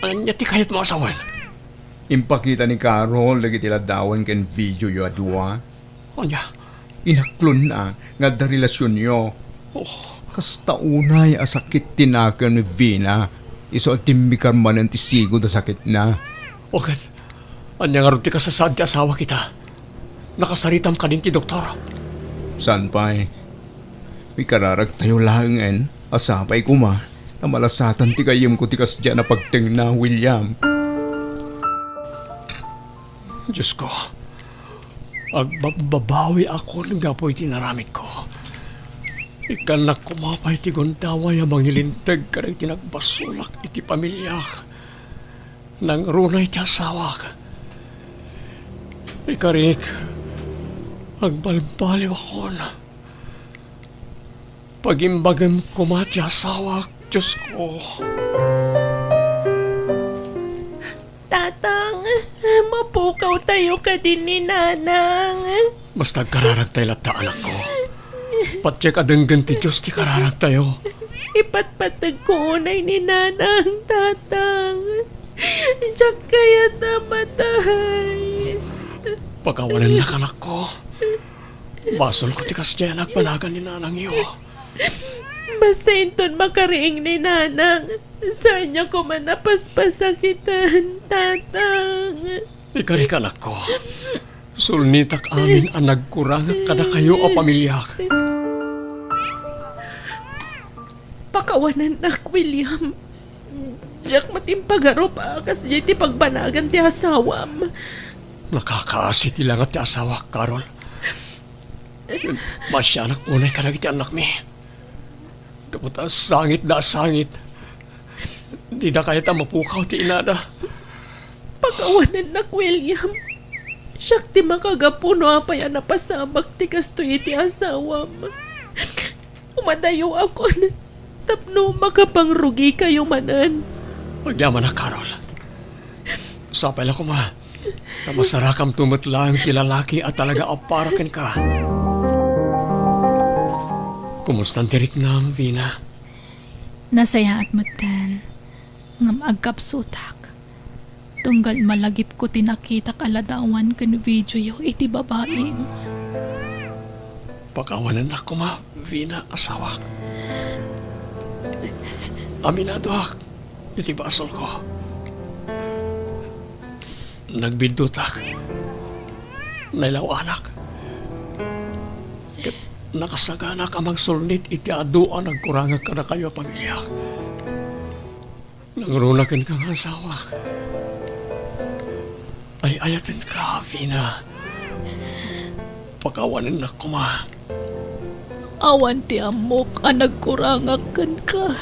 Ania ti kayatmo a sawen? Impakita ni Carol dagiti ladawan ken videoyo a dua. Ania? Inaklonna nga adda relasionyo. Oh. Kasta unay a sakit ti nakem ni Vina, isu a timmikar manen ti sigud a sakitna. O ket, ania ngarud ti kasasaad ti asawak ita? Nakasaritam kadin ti doktor? Saan pay? Ikararagtayo laengen a sapay koma ta malasatan ti gayyemko ti kasdiay a napagtengna, William. Diosko, agbabbabawiakon gapu iti inaramidko. Ikkannak koma pay ti gundaway a mangilinteg kadagiti nagbasolak iti pamiliak. Nangruna iti asawak. Ikarik, agbalbaliwakon. Pagimbagem koma ti asawak, Diosko. Tatang, mapukawtayo kadi ni Nanang. Basta agkararagtay latta, anakko. Patiek a denggen ti Dios ti kararagtayo. Ipatpategko unay ni Nanang, Tatang. Diak kayat a matay. Pakawanennak, anakko. Basolko ti kasdiay a nagbanagan ni nanangyo. Basta inton makariing ni Nanang, saanyo koma a paspasakitan, Tatang. Ikarik, anakko. Sulnitak amin a nagkurangak kadakayo a pamiliak. Pakawanennak, William. Diak met impagarup a kasdiay ti pagbanagan ti asawam. Nakakaasi ti langat ti asawak, Carol. Masianak unay kadagiti annakmi. Gapu ta sangitda a sangit. Dida kayat a mapukaw ti inada. Pakawanennak, William. Siak ti makagapu no apay a napasamak ti kastoy iti asawam. Umadayuakon tapno makapangrugikayo manen. Agyamanak, Carol. Sapay la koma ta masarakamto met laeng ti lalaki a talaga a para kenka. Kumustan ti riknam, Vina? Nasayaat metten, ngem agkapsutak. Tunggal malagipko ti nakitak a ladawan ken videoyo iti babaim. Pakawanennak koma, Vina, asawak. Aminadoak iti basolko. Nagbiddutak. Nailaw-anak. Ket nakasaganak a mangsulnit iti adu a nagkurangak kadakayo a pamiliak. Nangruna kenka nga asawak. Ay-ayatenka, Vina. Pakawanennak koma. Awan ti ammok a nagkurangak kenka.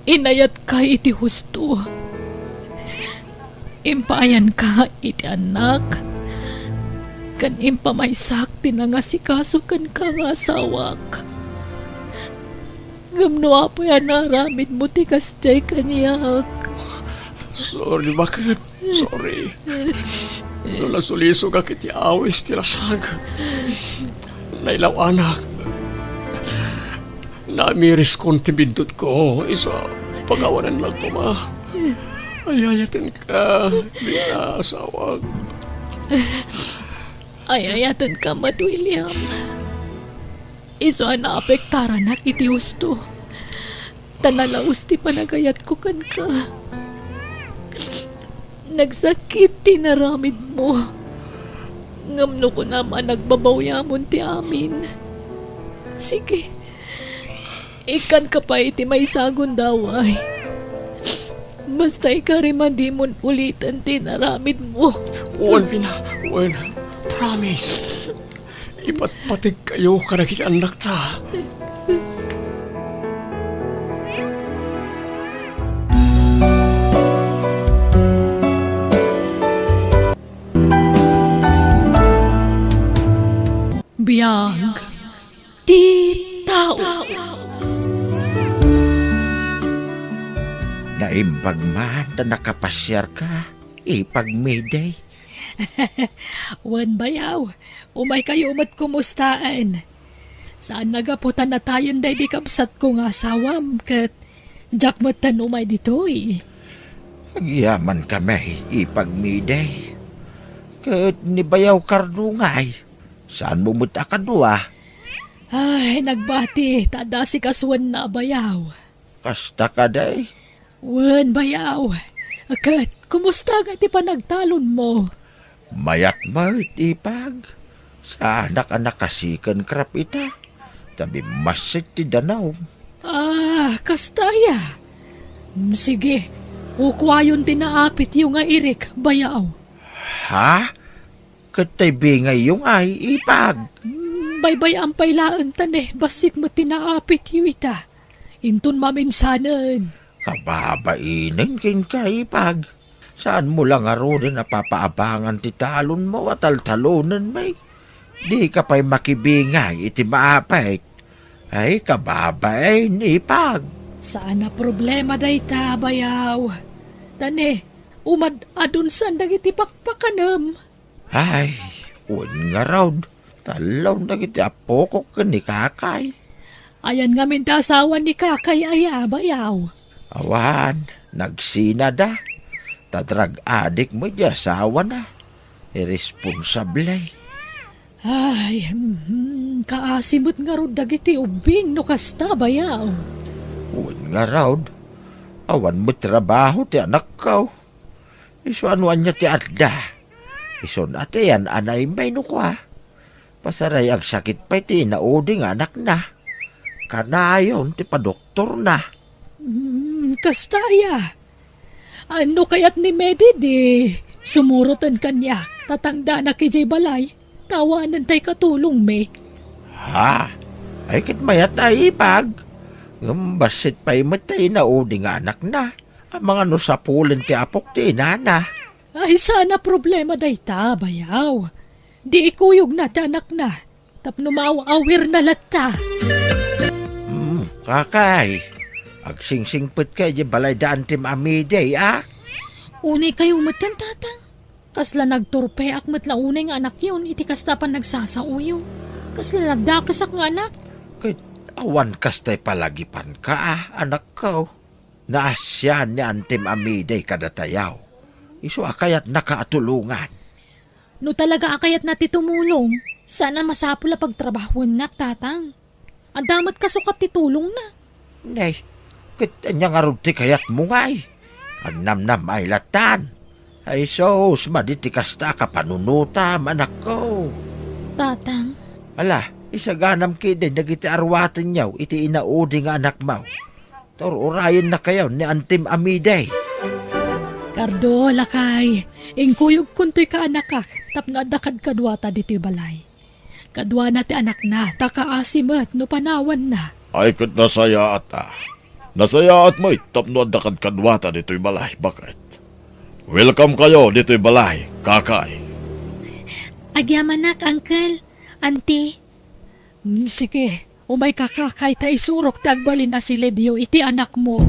Inayatka iti husto. Impaayanka iti annak, ken impamaysak ti nangasikaso kenka nga asawak. Ngem no apay a naaramidmo ti kasdiay kaniak? Sorry, baket. Sorry. No nasulisogak iti awis ti lasag, nailaw-anak. Naamiriskon ti biddutko, isu a pakawanennak koma. Ay-ayatenka, Vina, asawak. Ay-ayatenka met, William. Isu a naapektaranak iti husto. Ta nalaus ti panagayatko kenka. Nagsakit ti naramidmo. Ngem no kunam a nagbabawyamon ti amin, sige, ikkanka pay iti maysa a gundaway. Basta ikarim a dimon uliten ti naramidmo. Wen, Vina, wen. Promise. Ipatpategkayo kadagiti annakta. Biag ti tao. Naimbag man ta nakapasiarka, ipag Miday. Wen, bayaw, umaykayo met kumustaen. Saan a gapu ta natayen daydi kabsatko nga asawam, ket diak metten umay ditoy. Agyaman kami, ipag Miday. Ket ni Bayaw Cardungay, saanmo met a kadua? Ay, nagbati, ta adda asikasuenna a bayaw. Kasta kadi? Wen, bayaw. Ket, kumusta nga ti panagtalonmo? Mayat met, ipag. Saanak a nakasi ken krap ita, ta bimmassit ti danum. Ah, kasta aya? Mm, sige, kukuayon ti naapityo nga irik, bayaw. Ha? Ket tay bingayyo ngay, ipag? Baybay-am pay laeng ta ne, bassit met ti naapityo ita. Inton maminsanen. Kababainen kenka, Ipag. Saanmo la ngaruden a papaabangan ti talonmo a taltalonenmi? Dika pay makibingay iti maapit. Ay, kababain, Ipag. Saan a problema dayta, bayaw. Ta ne, umad-adunsan dagiti pakpakanem. Ay, wen ngarud. Talon dagiti apokok ken ni Kakay. Ayan ngamin ti asawa ni Kakay aya, bayaw? Awan, nagsinada. Ta drug addict met di asawana. Irresponsable. Ay, mhm, kaasi met ngarud dagiti ubbing no kasta, bayaw. Wen ngarud. Awan met trabaho ti anakko. Isu a no ania ti adda. Isun a ti yan-anaymi no kua. Pasaray agsakit pay ti inaudi nga anakna. Kanayon ti padoktorna. Hmm, kasta aya. Ano kayat ni Medi di sumuroten kaniak, tatangdanak idiay balay, ta awanen tay katulongmi. Ha? Ay, ket mayat a, Ipag. Ngem bassit pay met ti inaudi nga anakna. Amangan no sapulen ti apok ti inana. Ay, saan a problema dayta, bayaw. Di ikuyogna ti anakna. Tapno maaw-awirna latta. Hmm, Kakay. Agsingsingpetka idiay balay da Antim Amidey, a? Unay kayo metten, Tatang. Kasla nagturpeak met la unay nga anakyon iti kasta a panagsasaoyo. Kasla nagdakesak nga anak. Ket awan kastay palagipanka, a, anakko. Naasian ni Antim Amidey kadatayaw. Isu a kayatnaka a tulongan. No talaga a kayatna ti tumulong, saan a masapul a pagtrabahuennak, Tatang. Adda met kasukat ti tulongna. Nay, ket ania ngarud ti kayatmo ngay? Agnamnam-ay lattan. Ay sus, madi ti kasta a kapanunotam, anakko. Tatang. Ala, isaganam ketdi dagiti aruatenyo iti inaudi nga anakmo. Tur-urayennakayo ni Antim Amidey. Kardo, lakay, inkuyogkontoy kaanakak tapno adda kadkaduata ditoy balay. Kaduana ti anakna, ta kaasi met no panawanna. Ay, ket nasayaat a. Nasayaat met tapno adda kadkaduata ditoy balay, baket. Welcome kayo ditoy balay, Kakay. Agyamanak, Uncle, Auntie. Hmm, sige, umayka, Kakay, ta isurok ti agbalin a silidyo iti anakmo.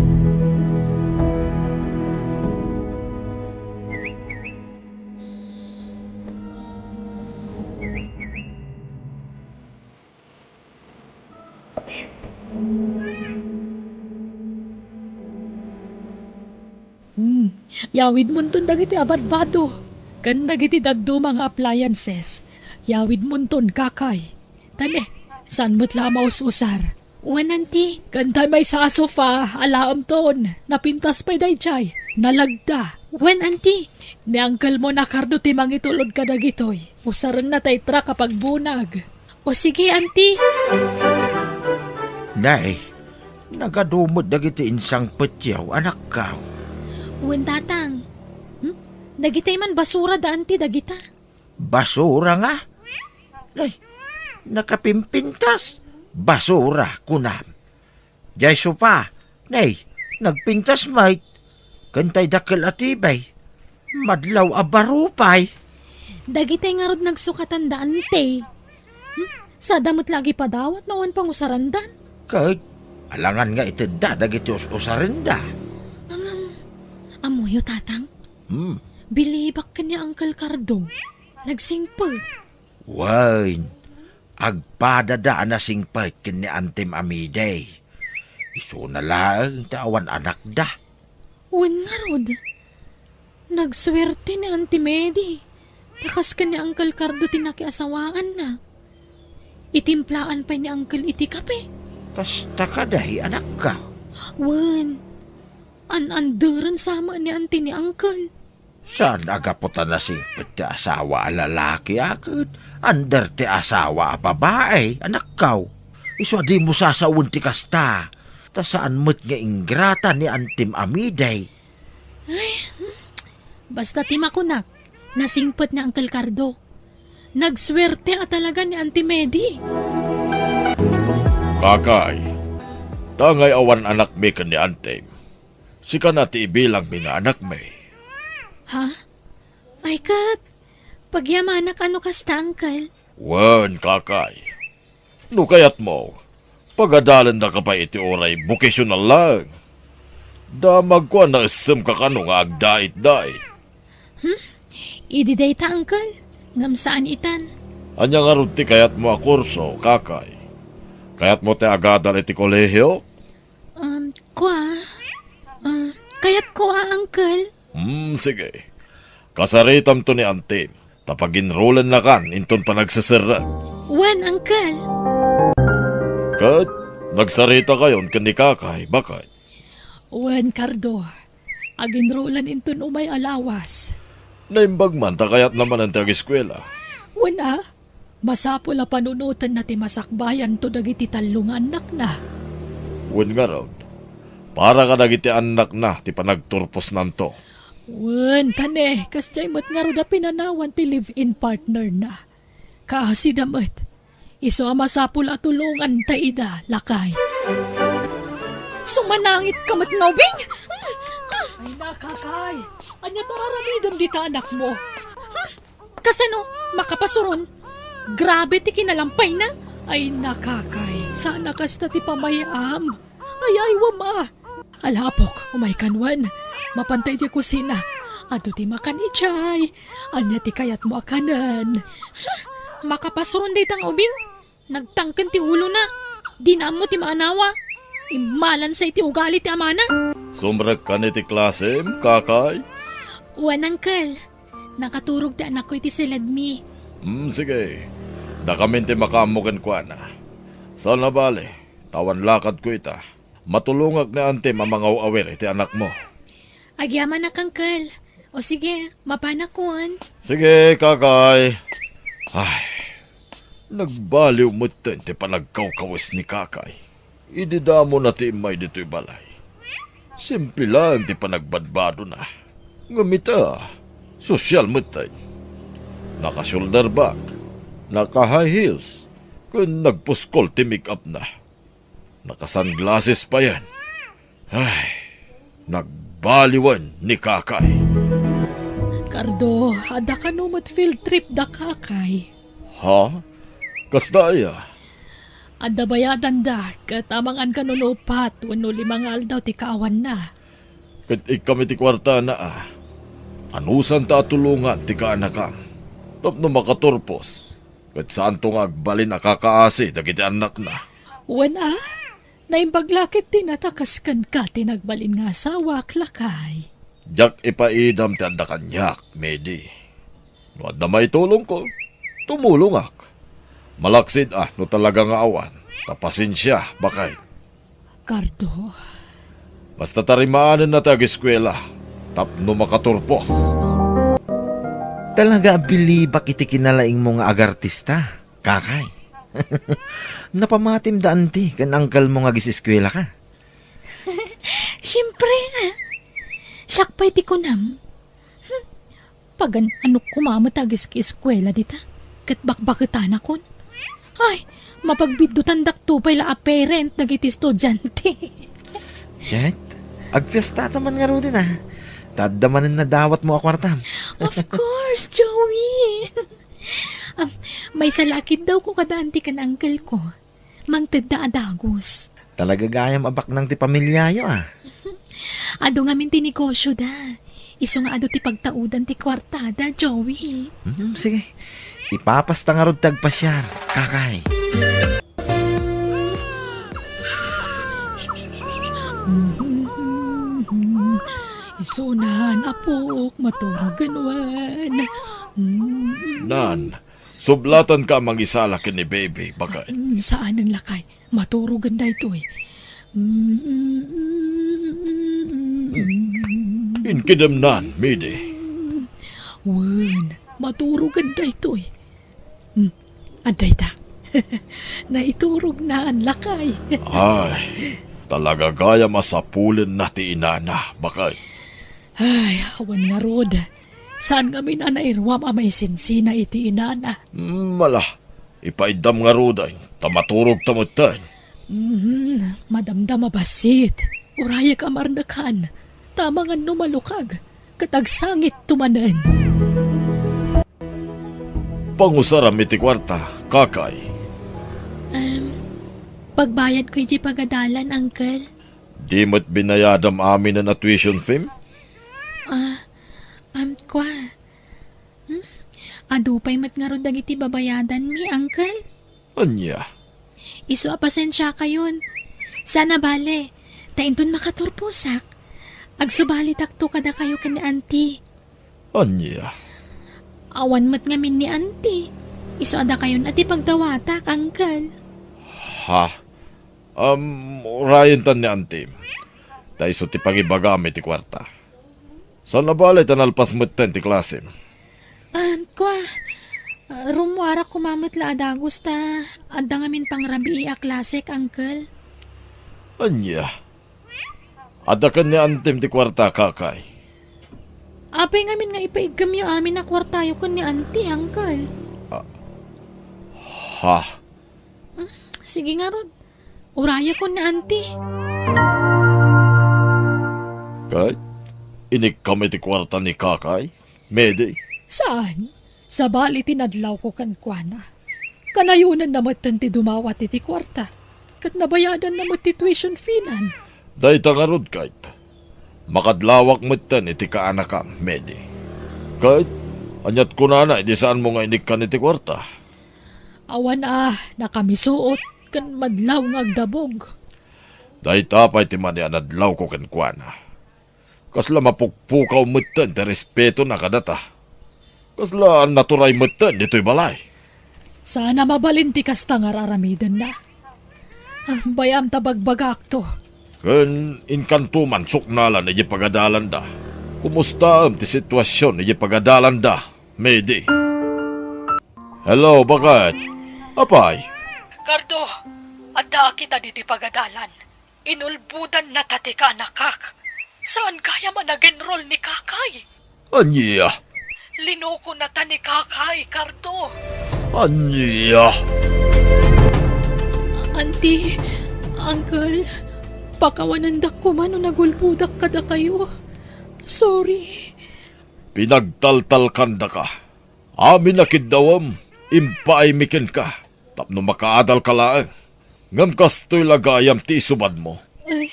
Hmm, yawidmonton dagiti abadbado ken dagiti dadduma nga appliances. Yawidmonton, Kakay. Ta ne, saan met la a maus-usar? Wen, Auntie. Ken tay maysa a sofa, alaemton. Napintas pay daydiay. Nalagda. Wen, Auntie. Ni unclemo a Cardo ti mangitulod kadagitoy. Usarenna tay truck a pagbunag. O sige, Auntie. Nay, nagadu met dagiti insangpetyo, anakko. Wen, Tatang. Hmm? Dagitay man basura da, Auntie, dagita. Basura nga? Nay, nakapimpintas. Basura, kunam. Diay sofa, nay, nagpintas met. Ken tay dakkel a T V. Madlaw a baro pay. Dagitay ngarud nagsukatan da, Auntie. Hmm? Sada met la agipadawat no awan pangusarandan. Ket, alangan nga itedda dagiti us-usarenda. Ngem, ammoyo, Tatang? Hmm. Bilibak ken ni Uncle Cardo. Nagsingpet. Wen, agpadada a nasingpet ken ni Antim Amidey. Isuna laeng ti awan anakda. Wen ngarud, nagsuerte ni Auntie Medi, ta kas ken ni Uncle Cardo ti nakiasawaanna. Itimplaan pay ni Uncle iti kape. Kasta kadi, anakko? Wen, an-anderen sa met ni Auntie ni Uncle. Saan a gapu ta nasingpet ti asawa a lalaki a ket under ti asawa a babai, anakko. Isu a dimo sasawen ti kasta, ta saan met nga ingrata ni Antim Amidey. Ay, hmm. Basta ti makunak, nasingpet ni Uncle Cardo. Nagsuerte a talaga ni Auntie Medi. Kakay, dangay awan anakmi ken ni Antem. Sika na ti ibilangmi nga anakmi. Ha? Ay ket, pagyamanak a no kasta, Uncle. Wen, kakay. No kayatmo, pagadalendaka pay iti uray bokasional laeng. Damagko a naessemka kano nga agdait-dait. Hmm? Idi dayta, Uncle, ngem saan itan. Ania ngarud ti kayatmo a kurso, kakay? Kayatmo ti agadal iti kolehio? Um, kua, ah, kayatko a, Uncle. Hmm, sige. Kasaritamto ni Antem, ta paginrulennakan inton panagseserrek. Wen, Uncle. Ket nagsaritakayon ken ni Kakay, baket? Wen, Cardo. Aginrulan inton umay a lawas. Naimbag man ta kayatna manen ti ageskuela. Wen a, masapul a panunotenna ti masakbayanto dagiti tallo nga annakna. Wen ngarud, para kadagiti annakna ti panagturposnanto. Wen, ta ne, kasdiay met ngarud a pinanawan ti live-in partnerna. Kaasida met. Isu a masapul a tulonganta ida, lakay. Sumanangit ka met nga ubing! Ay na, Kakay! Ania ti ar-aramidem dita anakmo? Kasano? Makapasuron? Grabe ti kinalampayna! Ay na, Kakay! Saan a kasta ti pamayam! Ay, ay, wama! Alapok, umaykan wen. Mapanta idiay kusina. Adu ti makan idiay. Ania ti kayatmo a kanen? Makapasuron dayta nga ubing? Nagtangken ti ulona. Dina ammo ti maanawa. Immalansa iti ugali ti amana. Sumrekkan iti klasem, Kakay? Wen, Uncle. Nakaturog ti anakko iti siledmi. Hmm, sige. Dakamin ti makaammo kenkuana. Saan a bale, ta awan lakadko ita. Matulongak ni Antem a mangaw-awir iti anakmo. Agyamanak, Uncle. O sige, mapanakon. Sige, Kakay. Ay, nagbaliw metten ti panagkawkawes ni Kakay. Idi damo na ti immay ditoy balay. Simple laeng ti panagbadbadona. Ngem ita, sosyal metten. Naka-shoulder bag, naka-high heels, ken nagpuskol ti make-up na. Naka-sunglasses payen. Ay, nagbaliwen ni Kakay. Cardo, adda kano met field trip da Kakay? Ha? Kasta aya? Adda bayadanda, ket amangan kano no upat wenno lima nga aldaw ti kaawanna. Ket ikkam iti kuartana a. Anusanta a tulongan ti kaanakam tapno makaturpos. Ket saanto nga agbalin a kakaasi dagiti annakna. Wen a, naimbag la ket ti natakas kenka ti nagbalin nga asawak, lakay. Diak ipaidam ti adda kaniak, Medi. No adda maitulongko, tumulongak. Malaksid a no talaga nga awan, ta pasensia, baket. Cardo. Basta tarimaanenna ti ageskuela tapno makaturpos. Talaga a bilibak iti kinalaingmo nga agartista, Kakay. Napamatim da anti ken angkelmo nga agiseskuelaka. Siempre, ah. Siak pay ti kunam. Hmm. Pagan-anok koma met a agiseskuela dita, ket bakbaketanakon. Ay, mapagbiddutandak to pay la a parent dagiti estudiante. Ket, agfiesta ta man ngaruden a. Ta adda manen nadawatmo a kuartam. Of course, Joey. Am, maysa la a kiddawko kada anti ken uncle ko. Mangtedda a dagus. Talaga gayam a baknang ti pamiliayo, a. Adu ngamin ti negosyoda. Isu nga adu ti pagtaudan ti kuartada, Joey. Hmm, sige. Ipapasta ngarud ti agpasiar, Kakay. Isunan, apok, maturogen wen. Nan, sublatanka a mangisala ken ni Baby, baket. Mm, saanen lakay. Maturogen daytoy. Mm. Inkidemnan, Midi. Wen, maturogen daytoy. Mm, adda ita. Naiturognan, lakay. Ay, talaga gayam a sapulenna ti inana, baket. Ay, awan ngarud. Saan ngamin a nairuam a maisinsina iti inana. Mala, ipaiddam ngaruden, ta maturogta metten. Mhm, madamdama bassit. Urayek a marnekan, ta amangan no malukag, ket agsangitto manen. Pangusaram iti kuarta, kakay. Em, pagbayadko iti pagadalan, uncle. Di met binayadam aminen a tuition fee? Ah, am, kua. Hmm? Adu pay met ngarud dagiti babayadanmi, uncle? Ania? Isu a pasensiakayon. Saan a bale, ta inton makaturposak, agsubalitakto kadakayo ken ni auntie. Ania? Awan met ngamin ni auntie. Isu a dakayon a ti pagdawatak, uncle. Ha? Um, urayentan ni auntie. Ta isu ti pangibagam iti kuarta. Saan a bale ta nalpas metten ti klasem. Ah, kua, ah, rummuarak koma met la a dagus ta adda ngamin pangrabii a klasek, uncle. Ania? Adda ken ni auntie ti kuarta, kakay? Apay ngamin nga ipaiggemyo amin a kuartayo ken ni auntie, uncle? Ah, ha? Hmm, sige ngarud. Urayekon ni auntie. Ket, inikkam iti kuarta ni kakay, Medi? Saan? Sabali ti nadlawko kenkuana. Kanayonanna metten ti dumawat iti kuarta, ket nabayadanna met ti tuition fee-nan. Dayta ngarud, ket, makadlawak metten iti kaanakam, Medi. Ket, aniat kunana idi saanmo nga inikkan iti kuarta? Awan a nakamisuot ken madlaw nga agdabog. Dayta pay ti mani a nadlawko kenkuana. Kasla mapukpukaw metten ti respetona kadata. Kasla naturay metten ditoy balay. Saan a mabalin ti kasta nga ar-aramidenna. Ah, bay-am ta bagbagakto. Ken inkanto man suknalan iti pagadalanda. Kumustaem ti situasion iti pagadalanda, Medi? Hello, baket? Apay? Cardo, addaak ita ditoy pagadalan. Inulbodannata ti kaanakak. Saan gayam a nag-enroll ni kakay? Ania? Linukonata ni kakay, Cardo. Ania? Auntie, uncle, pakawanendak koma no nagulbodak kadakayo. Sorry. Pinagtaltalkandaka. Amin a kiddawem, impaaymi kenka, tapno makaadalka laeng. Ngem kastoy la gayam ti isubadmo. Ay,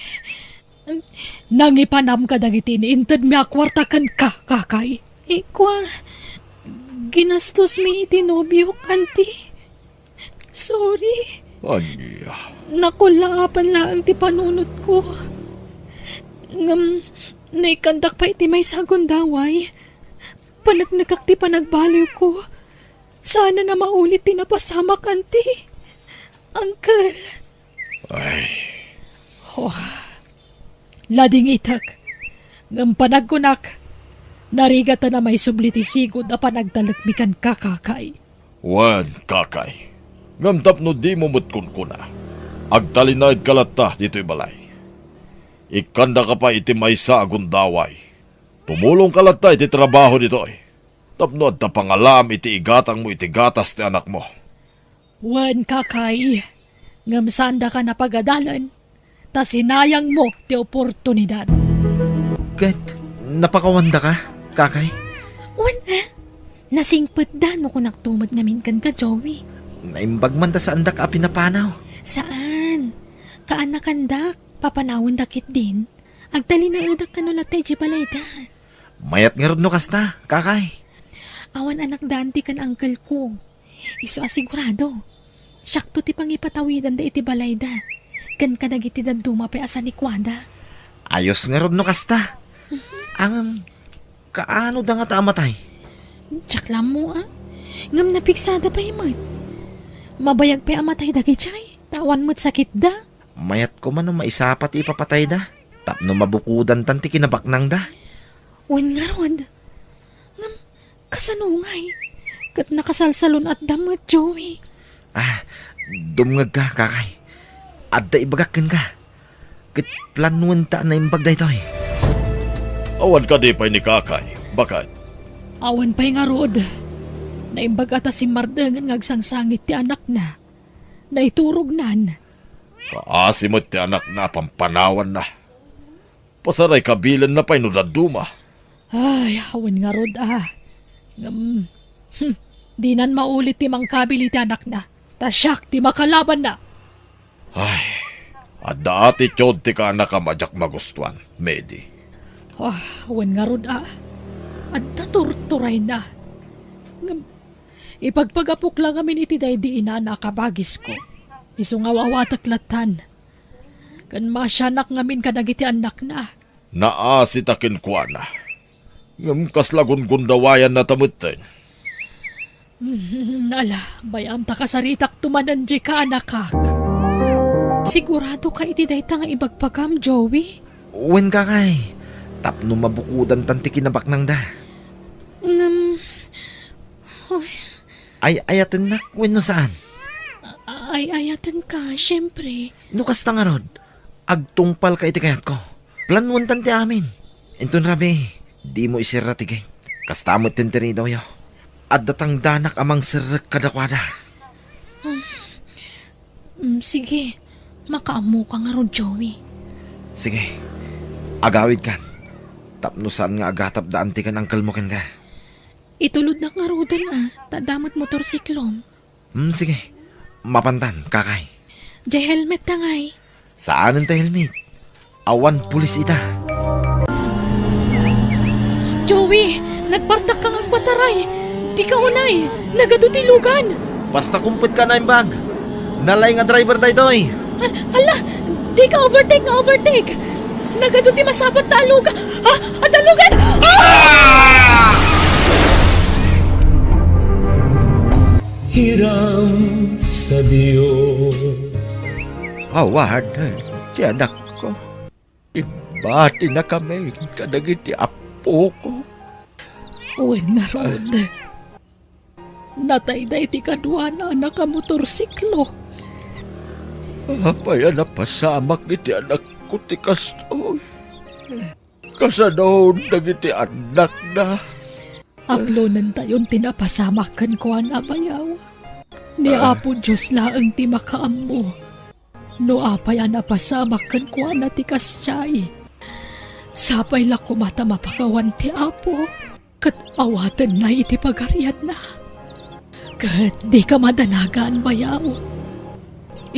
nangipanam kadagiti inintedmi a kuarta kenka, kakay. Ikua, ginastosmi iti nobiok, auntie. Sorry. Ania? Nakullaapan laeng ti panunotko. Ngem, no ikkandak pay iti maysa a gundaway, paneknekak ti panagbaliwko. Saan a maulit ti napasamak, auntie. Uncle. Ay. Oh. Ladingitek. Ngem panagkunak, narigatan a maisubli ti sigud a panagtalekmi kenka, kakay. Wen, kakay. Ngem tapno dimo met kunkuna, agtalinaedka latta ditoy balay. Ikkandaka pay iti maysa a gundaway. Tumulongka latta iti trabaho ditoy. Tapno adda pangalaam iti igatangmo iti gatas ti anakmo. Wen, kakay, ngem saandaka a pagadalen, ta sinayangmo ti oportunidad. Ket napakawandaka, kakay? Wen, a? Nasingpetda no kunakto met ngamin kenka, Joey. Naimbag man ta saandak a pinapanaw. Saan? Kaanakandak, papanawenda ketdin. Agtalinaedak kano latta idiay balayda. Mayat ngarud no kasta, kakay. Awan anakda auntie ken uncle ko. Isu a sigurado. Siakto ti pangipatawidanda iti balayda. Ken kadagiti dadduma pay a sanikuada. Ayos ngarud no kasta. Mhm. Ngem, kaano da ngata a matay? Diak la ammo, a. Ngem napigsada pay met. Mabayag pay a matay dagidiay, ta awan met sakitda. Mayat koma no maisapa ti ipapatayda, tapno mabukodantan ti kinabaknangda. Wen ngarud. Ngem, kasano ngay? Ket nakasalsalun-atda met, Joey. Ah, dumngegka, kakay. Adda ibagak kenka. Ket planoenta a naimbag daytoy. Awan kadi pay ni kakay, baket? Awan pay ngarud, naimbag a ta simmardeng nga agsangsangit ti anakna. Naiturognan. Kaasi met ti anakna a pampanawanna. Pasaray kabilenna pay no dadduma. Ay, awan ngarud a. Ngem, hmm, dinan maulit ti mangkabil iti anakna. Ta siak ti makalabanna. Ay, adda atitud ti kaanakam a diak magustuan, Medi. Ah, wen ngarud a. Adda turturayna. Ngem, ipagpagapok la ngamin iti daydi inana a kabagisko. Isu nga awatek lattan. Ken masianak ngamin kadagiti annakna. Naasita kenkuana. Ngem kasla gungundawayanna ta metten. Mm, ala, bay-am ta kasaritakto manen dika, anakak. Sigurado ka iti dayta nga ibagbagam, Joey? Wen, kakay. Tapno mabukodantan ti kinabaknangda. Ngem, oy. Ay-ayatennak wenno saan? Ay-ayatenka, siempre. No kasta ngarud, agtungpalka iti kayatko. Planuentan ti amin. Inton rabii, dimo iserra ti gate. Kasta met ti intiridawyo. Adda tangdanak a mangserrek kadakuada. Mm, sige. Makaammoka ngarud, Joey. Sige. Agawidkan. Tapno saan nga agatapdaan ti ken-angkelmo kenka. Itulodnak ngaruden a, ta adda met motorsiklom. Hmm, sige. Mapantan, kakay. Jay helmet ta ngay. Saanen ta helmet? Awan pulis ita. Joey, nagpartak ka nga agpataray. Dika unay, nagadu ti lugan. Basta kumpetka a naimbag. Nalaing a driver daytoy. Al-, ala, dika overtake nga overtake. Nagadu ti masabat ta aluga. Ha? Adda lugan! Ah! Hiram sa Dios. Awanen ti anakko. Ibatinakamin kadagiti appoko. Wen ngarud. Natayda iti kaduana a nakamotorsiklo. Apay a napasamak iti anakko ti kastoy? Kasanon dagiti annakna? Aklonentayon ti napasamak kenkuana, bayaw. Ni Ah. Apo Dios laeng ti makaammo. No apay a napasamak kenkuana ti kasdiay, sapay la koma ta mapakawan ti Apo, ket awatenna iti pagarianna. Ket dika madanagan, bayaw.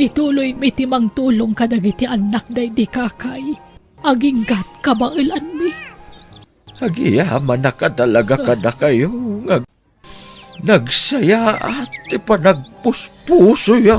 Ituloymi ti mangtulong kadagiti annak daydi kakay, aginggat kabaelanmi. Agyamanak a talaga kadakayo nga nagsayaat ti panagpuspusoyo.